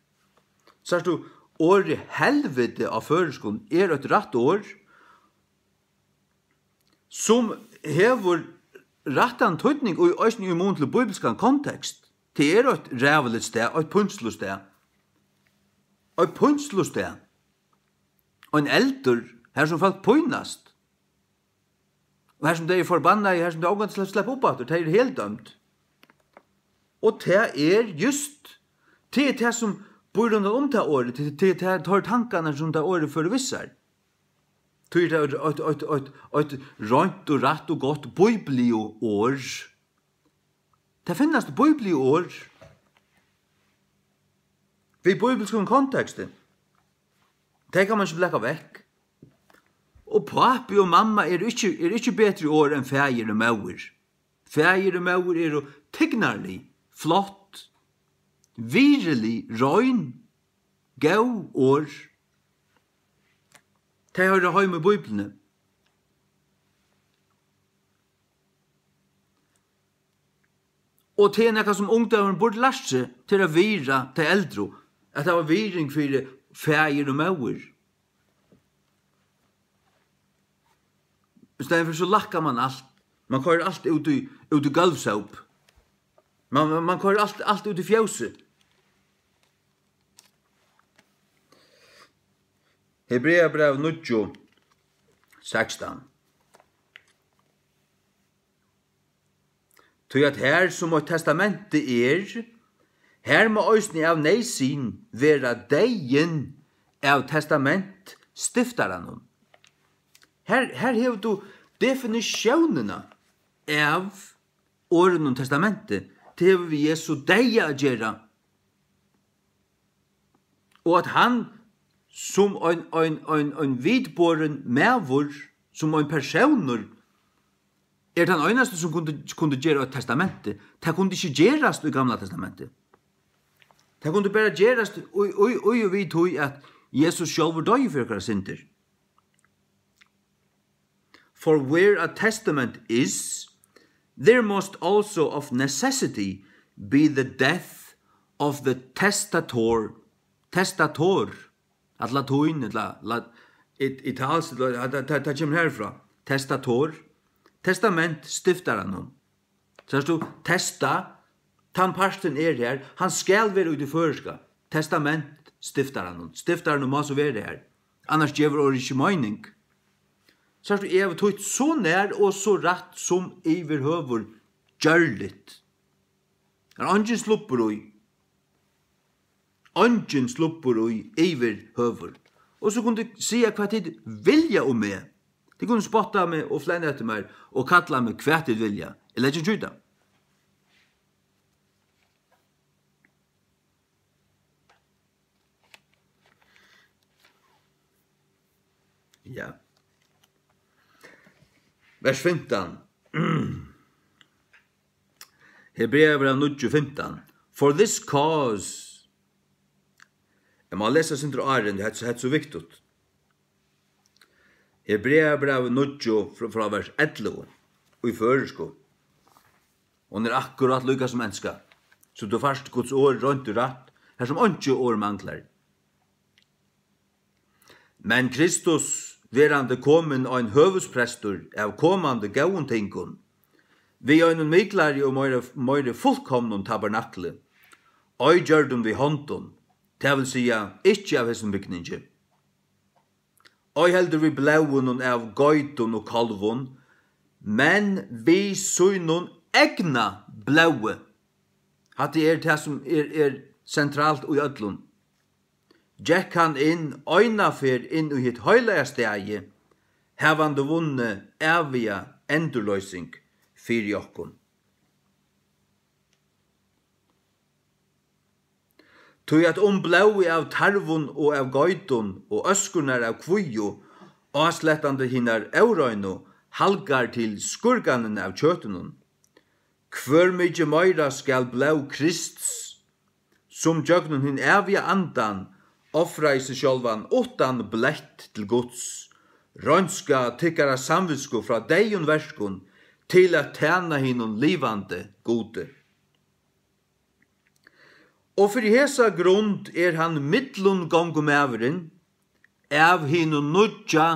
Sært tú, orðið helviti á føroyskum er eitt rætt orð, sum hevur rættan týdning í, eisini í mun til bíbilskan kontekst. Tað er eitt ræðuligt stað, eitt pínsluligt stað. Eitt pínsluligt stað. Ein eldur, har sum fólk pínast. Og har sum tey eru forbannaði, har sum tey ongantíð sleppa, sleppa upp aftur, tey eru heldømd. Og tað er júst, tað er tað sum býr rundan um tað orðið, tað, tað er tað, teir tankarnar sum tað orðið førir við sær. Tí er tað eitt, eitt, eitt, eitt, eitt reint og rætt og gott bíbliuorð. Tað finnast bíbliuorð við bíbilskum konteksti. Tey kann mann ikki blaka vekk. Og pápi og mamma eru ikki, eru ikki betri orð enn faðir og móðir. Faðir og móðir eru tignarlig, flott, virðilig, rein, góð orð. Tey hoyra heim í Bíbliuni. Og tað er nakað, sum ungdómurin burdi lært seg, til at virða tey eldru, at hava virðing fyri faðir og móðir. Í staðin fyri so lakkar mann alt. Mann koyrir alt út í, út í gólvsóp. Mann, mann koyrir alt, alt út í fjósið. Hebreabræv níggju, sekstan. Tí at har sum eitt testamenti er, har má eisini av neyðsyn vera deyðin av testamentstiftaranum. Her, her hevur tú definitiónina av orðinum testamenti. Tað hevur við Jesu deyða at gera. Og at hann sum ein, ein, ein, ein vitborin maður, sum ein persónur, er tann einasti, sum kundi, kundi gera eitt testamenti. Tað kundi ikki gerast í Gamla Testamenti. Tað kundi bara gerast í, í, í og við tí, at Jesus sjálvur doyði fyri okkara syndir. For where a testament is, there must also of necessity be the death of the testator, testator, at latín, ella la-, it-, italskt, ella, at, at, at, tað kemur herfrá, testator, testament stiftaranum. Sært tú, testa, tann parturin er her, hann skal vera í tí føroyska, testament stiftaranum, stiftaranum má so vera her, annars gevur orðið ikki meining. Sært tú, eg havi týtt so nær og so rætt sum yvirhøvur gjørligt. Har er eingin slubbur í. Eingin slubbur í yvirhøvur. Og so kunnu tit siga, hvat tit vilja um meg. Tit kunnu spotta meg og flenna eftir mær og kalla meg, hvat tit vilja. Eg leggi ikki í tað. Ja. Vers fimtan. Hebreabræv níggju fimtan. For this cause. Eg má lesa eitt sindur áðrenn, hetta, hetta er so viktigt. Hebreabræv níggju frá, frá vers ellivu í føroysku. Hon er akkurát líka sum enska. So tú fært Guds orð reint og rætt, har sum einki orð manglar. Men Kristus, verandi komin ein høvuðsprestur av komandi góðum tingum, við einum miklari og meiri, meiri fullkomnum tabernakli, ei gjørdum við hondum, tað vil siga, ikki av hesum bygningi, ei heldur við blóðinum av geitum og kálvum, men við sínum egna blóði. Hatta er tað, sum er, er sentralt í øllum. Gekk hann inn eina ferð inn í hitt heilaga staðið, havandi vunnið æviga endurloysing fyri okkum. Tí at um blóðið av tarvum og av geitum og øskurnar av kvígu, áslettandi hinar óreinu, halgar til skírganina av kjøtinum, hvør mikið meira skal blóð Krists, sum gjøgnum hin æviga Andan ofraði seg sjálvan uttan blett til Guds, reinska tykkara samvitsku frá deyðum verkum til at tæna hinum livandi Gudi. Og fyri hesa grund er hann millumgongumaðurin av hinum nýggja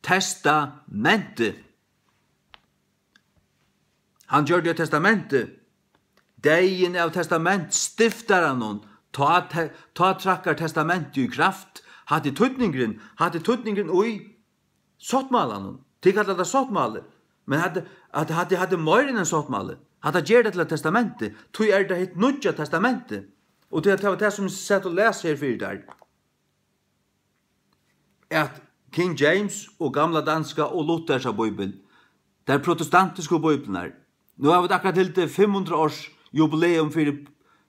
testamenti. Hann gjørdi eitt testamenti. Deyðin av testamentstiftaranum, tá te-, tá traðkar testamentið í kraft. Hatta er týdningurin, hatta er týdningurin í sáttmálanum. Tit kalla tað sáttmáli, men hatta, hatta, hatta, hatta er meira enn ein sáttmáli. Hatta ger tað til eitt testamenti. Tí er tað hitt nýggja testamenti. Og tað, tað var tað, sum eg sat og las her fyri tær, at King James og gamla danska og Luthersa bíbel, tær protestantisku bíblarnar, nú hava vit akkurát hildið fimm hundrað árs jubileum fyri,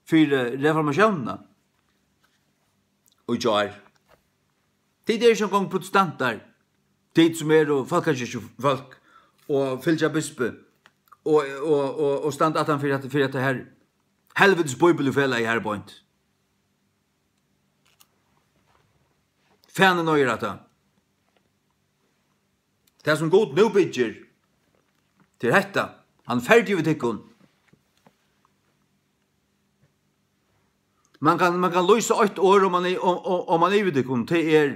fyri reformatiónina í gjár. Tit eru ikki eingong protestantar, tit sum eru fólkakirkjufólk og fylgja bispi og, og, og, og standa aftan fyri at, fyri at tað her helvitis bíbliufelagið her beint. Fanin eigur hatta. Tað, sum Gud nú byggir, til hetta, hann er ferdigur við tykkum. Man kann, man kann lýsa eitt orð, um man er, um, um, um man er yvir tykkum, tað er,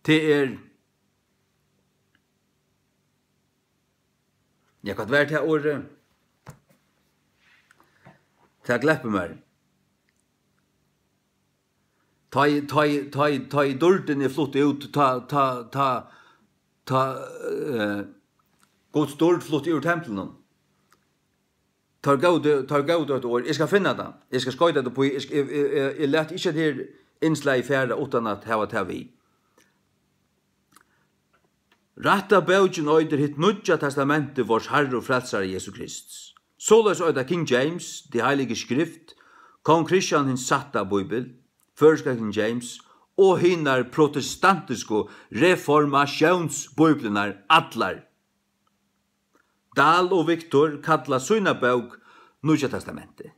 tað er, ja, hvat var tað orðið? Tað gleppur mær. Tá ið, tá ið, tá ið, tá ið dýrdin er flutt út, tá, tá, tá, tá, eh, Guds dýrd flutti úr templinum. Teir góvu, teir góvu eitt orð. Eg skal finna tað. Eg skal skoyta tað upp í. Eg sk-, eg, eg, eg, eg lati ikki hetta her innslagið fara uttan at hava tað við. Rætta bókin eitur Hitt Nýggja Testamenti Vors Harra og Frelsara Jesu Krists. Soleiðis eita King James, Die Heilige Schrift, Kong Christian hin sætta Bíbel, føroyska King James, og hinar protestantisku reformatiónsbíbliurnar allar. Dahl og Victor kalla sína bók Nýggja Testamentið.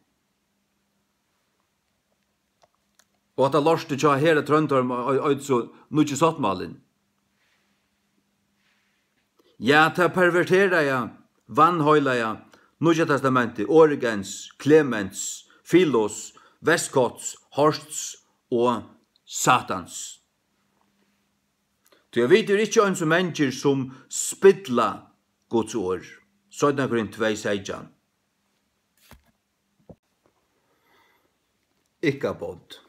Og hatta lortið hjá Hera Tróndorm ei-, eitur so Nýggi sáttmálin. Ja, tað perverteraða, vanheilaga, Nýggja Testamentið, Origens, Klemens, Filos, Westcotts, Horsts og Satans. Tí at vit eru ikki eins og mangir, sum spilla Guds orð. Seinna Korint tvey seytjan. Ikabod.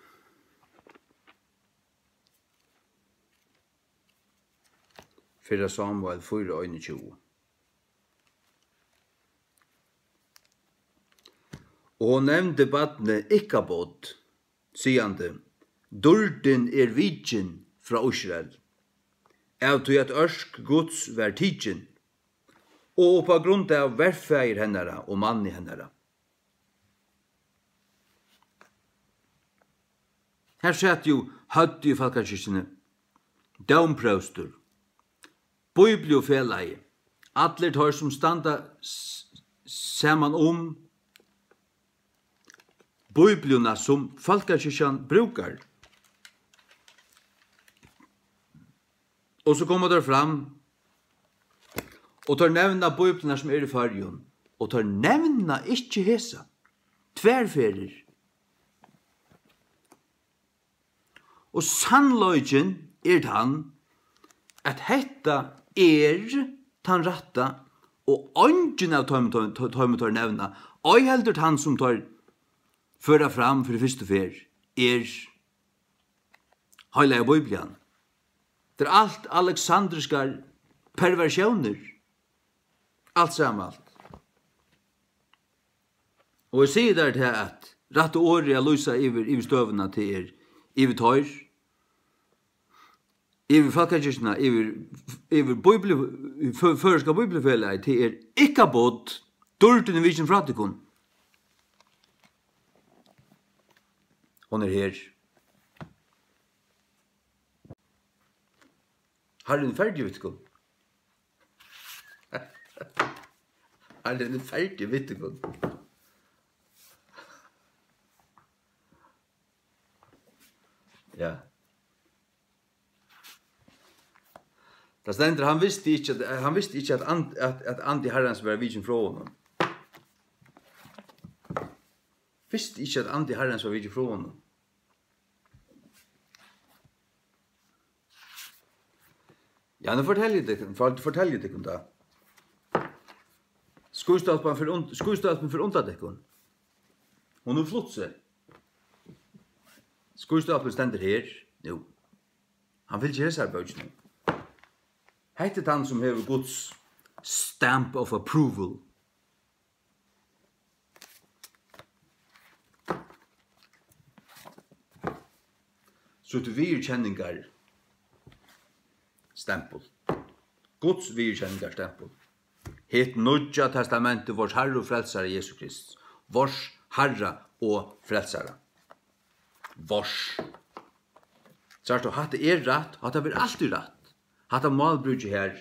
Fyrra Samuel fýra einogtjúgu. Og hon nevndi barnið Ikabod, sigandi: Dýrdin er vikin frá Ísrael, av tí at ørk Guds var tikin, og upp á grund av verfaðir hennara og manni hennara. Her sat jú høvdið í Fólkakirkjuni, dómpróstur, Bíbliufelagið, allir teir, sum standa s-, saman um Bíbliuna, sum Fólkakirkjan brúkar. Og so koma teir fram, og teir nevna Bíbliurnar, sum eru í Føroyum, og teir nevna ikki hesa tvær ferðir. Og sannleikin er tann, at hetta er tann rætta, og eingin av teimum, teimum, teimum teir nevna, ei heldur tann, sum teir føra fram fyri fyrstu ferð, er Heilaga Bíblian. Tað er alt aleksandriskar perversjónir. Alt saman, alt. Og eg sigi tær tað, at rætta orðið at lýsa yvir, yvir støðuna, tað er yvir teir, yvir Fólkakirkjuna, yvir, yvir Bíbli-, fø-, føroyska Bíbliufelagið, tað er Ikabod, dýrdin er vikin frá tykkum. Hon er her. Harrin er ferdigur við tykkum. Harrin er ferdigur við tykkum. Ja. Tað stendur, hann visti ikki, at, hann visti ikki, at and-, at, at andi Harrans var vikin frá honum. Visti ikki, at andi Harrans var vikin frá honum. Ja, nú fortelji eg tykkum, for-, fortelji eg tykkum tað. Skíðstólpan fer und-, skíðstólpin fer undan tykkum. Hon hevur flutt seg. Skíðstólpin stendur her nú. Hann fylgir hesari bókini. Hetta er tann, sum hevur Guds stamp of approval. Sítt viðurkenningar stempul. Guds viðurkenningar stempul. Hitt nýggja testamentið, vors Harra og Frelsara Jesu Krist. Vors Harra og Frelsara. Vors. Sært tú, hatta er rætt, hatta verður altíð rætt. Hatta málbrúkið her.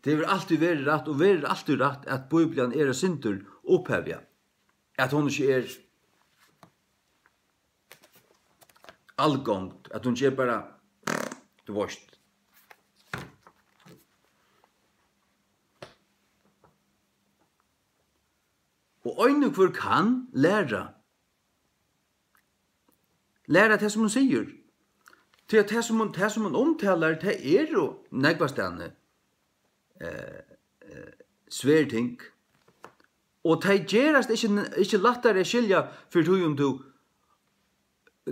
Tað hevur altíð verið rætt og verður altíð rætt, at Bíblian er eitt sindur upphævd, at hon ikki er algongd, at hon ikki er bara, tú veist. Og ein og hvør kann læra. Læra tað, sum hon sigur. Tí at tað, sum hon, tað, sum hon umtalar, tað eru nógvastaðni, eh, eh, svær ting. Og tey gerast ikki, ikki lættari at skilja, fyri tí um tú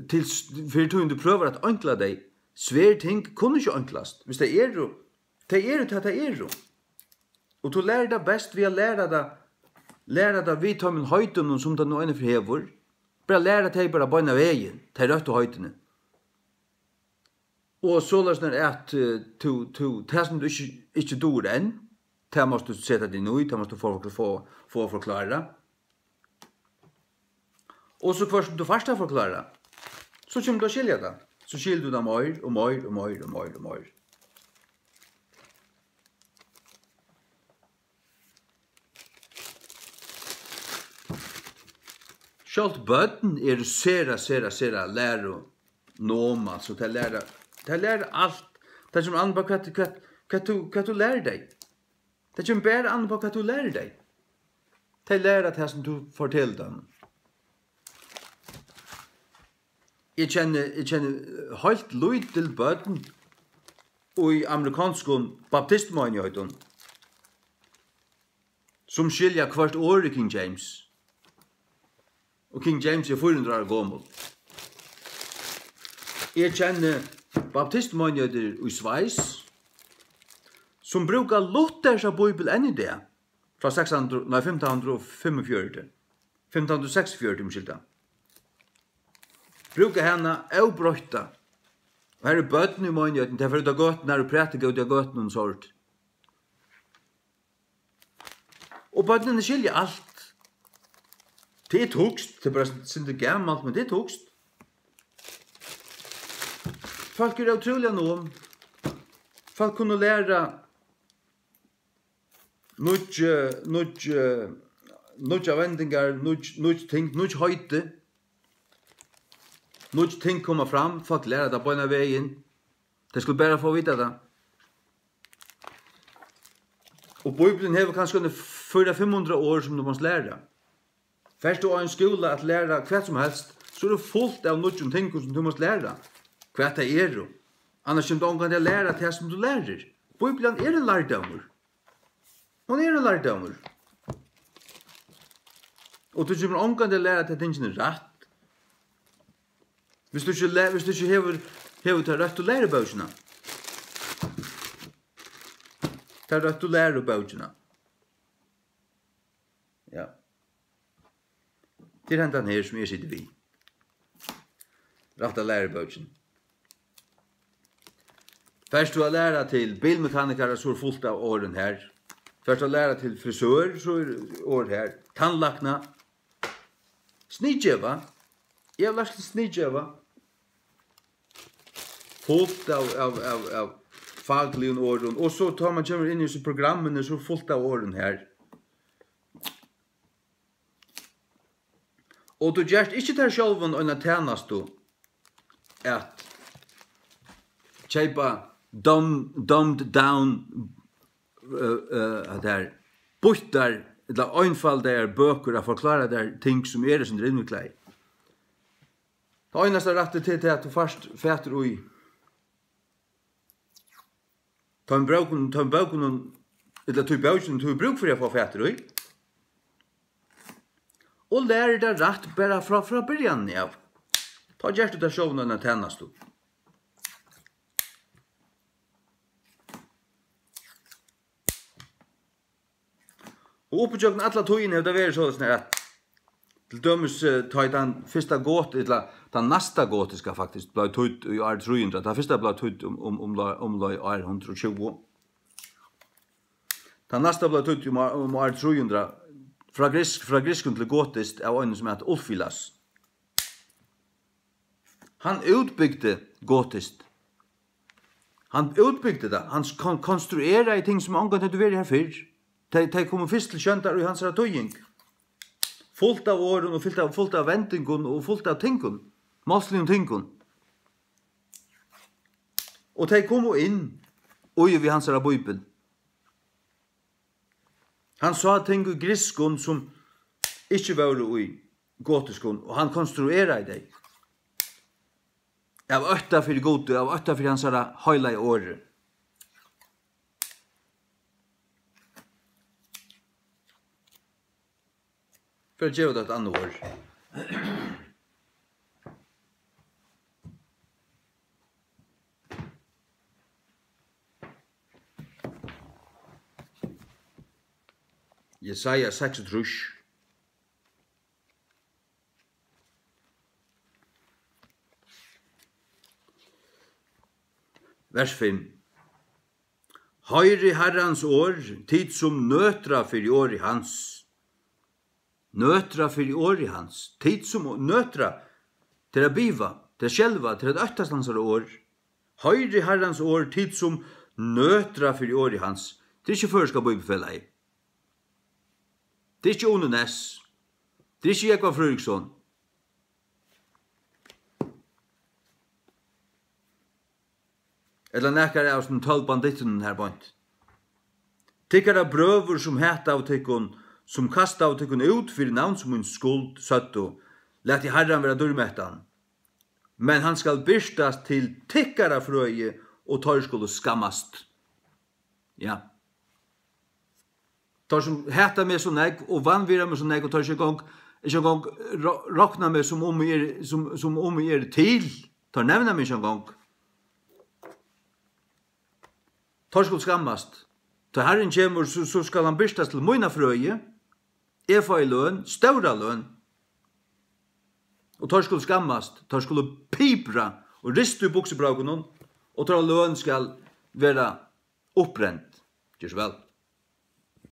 til s-, fyri tí um tú prøvar at einkla tey. Svær ting kunnu ikki einklast, hvis tey eru, tey eru tað, tey eru. Og tú lærir tað best við at læra tað, læra tað við teimum heitunum, sum tað nú einaferð hevur. Bara læra tey bara beinan vegin, tey røttu heitini. Og soleiðis er at, eh, tú, tú, tað sum tú ikki, ikki dugir enn, tað mást tú seta teg inn í, tað mást tú fáa, fáa, fáa forklára. Og so hvørt sum tú fært tað forklára, so kemur tú at skilja tað. So skilur tú tað meir og meir og meir og meir og meir. Sjálvt børn eru sera, sera, sera lærunom, altso, tey læra, tey læra alt. Tað kemur an á, hvat, hvat, hvat tú, hvat tú lærir tey. Tað kemur bara an upp á, hvat tú lærir tey. Tey læra tað, sum tú fortelur teimum. Eg kenni, eg kenni heilt lítil børn í amerikanskum baptistmeinighetum, sum skilja hvørt orð í King James. Og King James er fýra hundrað ára gomul. Eg kenni baptistmeinighetir í Sveis, sum brúka Luthersa bíbel enn í dag, frá seks hundrað, nei, fimtan hundrað og fimmogfjøruti, fimtan hundrað og seksogfjøruti, umskylda. Brúka hana óbroytta. Og har eru børn í meinigheitum, tey fara út á gøturnar og prædika úti á gøtunum, sovorðið. Og børnini skilja alt. Tað er týskt, tað er bara sindur gamalt, men tað er týskt. Fólk eru ótrúliga nom. Fólk kunnu læra nýggj, nýggj, nýggjar vendingar, nýggj, nýggj ting, nýggj heiti. Nýggj ting koma fram, fólk læra tað beinan vegin. Tey skulu bara fáa at vita tað. Og Bíblian hevur kanska eini fýra, fimm hundrað orð, sum tú mást læra. Fert tú á ein skúla at læra hvat sum helst, so er tað fult av nýggjum tingum, sum tú mást læra, hvat tað eru. Annars kemur tú ongantíð at læra tað, sum tú lærir. Bíblian er ein lærdómur. Hon er ein lærdómur. Og tú kemur ongantíð at læra tað tingini rætt. Viss tú ikki le-, viss tú ikki hevur, hevur ta røttu lærubókina. Ta røttu lærubókina. Ja. Tað er hendan her, sum eg siti við. Rætta lærubókin. Fert tú at læra til bilmekanikara, so er fult av orðum her. Fert tú at læra til frisør, so er orð her. Tannlækna. Sniðgeva. Eg havi lært til sniðgeva. Fult av, av, av, av fakligum orðum. Og so tá man kemur inn í hesi programmini, so er fult av orðum her. Og tú gert ikki tær sjálvum eina tænastu at keypa dumb-, dumbed down, øh, øh, at tær býttar ella einfaldaðar bøkur at forklára tær ting, sum eru eitt sindur innviklaði. Tað einasta rætta, tað er tað, at tú fært fatur í teimum bókunum, teimum bókunum, ella tí bókinum, tú hevur brúk fyri at fáa fatur í, og lærir tað rætt bara frá, frá byrjanini av. Tá gert tú tær sjálvum eina tænastu. Og upp ígjøgnum alla tíðina hevur tað verið soleiðis, at til dømis, eh, tá ið tann fyrsta got-, ella tann næsta gotiska, faktiskt, bleiv týdd í ár trý hundrað. Tann fyrsta bleiv týdd um, um, umleið, umleið ár hundrað og tjúgu. Tann næsta bleiv týdd um ár, um ár trý hundrað, frá grisk-, frá grikskum til gotiskt av einum, sum æt Ulfilas. Hann útbygdi gotiskt. Hann útbygdi tað. Hann kon-, konstrueraði ting, sum ongantíð høvdu verið har fyrr. Tey, tey komu fyrst til sjóndar í hansara týðing. Fult av orðum og fult av, fult av vendingum og fult av tingum. Málsligum tingum. Og tey komu inn í við hansara bíbel. Hann sá ting í grikskum, sum ikki vóru í gotiskum, og hann konstrueraði tey. Av ótta fyri Gudi, av ótta fyri hansara heilaga orði. Fer at geva tað eitt annað orð. Jesaja seksogtrýss. Vers fimm. Hoyrið Harrans orð, tit sum nøtra fyri orði hans. Nøtra fyri orði hans. Tit sum nøtra, tað er at biva, tað er at skelva, tað er at óttast hansara orð. Hoyrið Harrans orð, tit sum nøtra fyri orði hans. Tað er ikki Føroyska Bíbliufelagið. Tað er ikki Uni Næs. Tað er ikki Jógvan Fríðriksson. Ella nakar av sum tólv bandittunum her beint. Tykkara brøður, sum hataðu tykkum, sum kastaðu tykkum út fyri navns míns skuld, søgdu: Latið Harran vera dýrmettan. Men hann skal birtast til tykkara frøði, og teir skulu skammast. Ja. Teir, sum hata meg so nógv og vanvirða meg so nógv, og teir ikki eingong, ikki eingong ro-, rokna meg, sum um eg eri, sum, sum um eg eri til, teir nevna meg ikki eingong. Teir skulu skammast. Tá Harrin kemur, so, so skal hann birtast til mína frøði. Eg fái løn, stóra løn. Og teir skulu skammast, teir skulu pipra og rista í buksubrókunum, og teirra løn skal vera uppbrend. Ger so væl.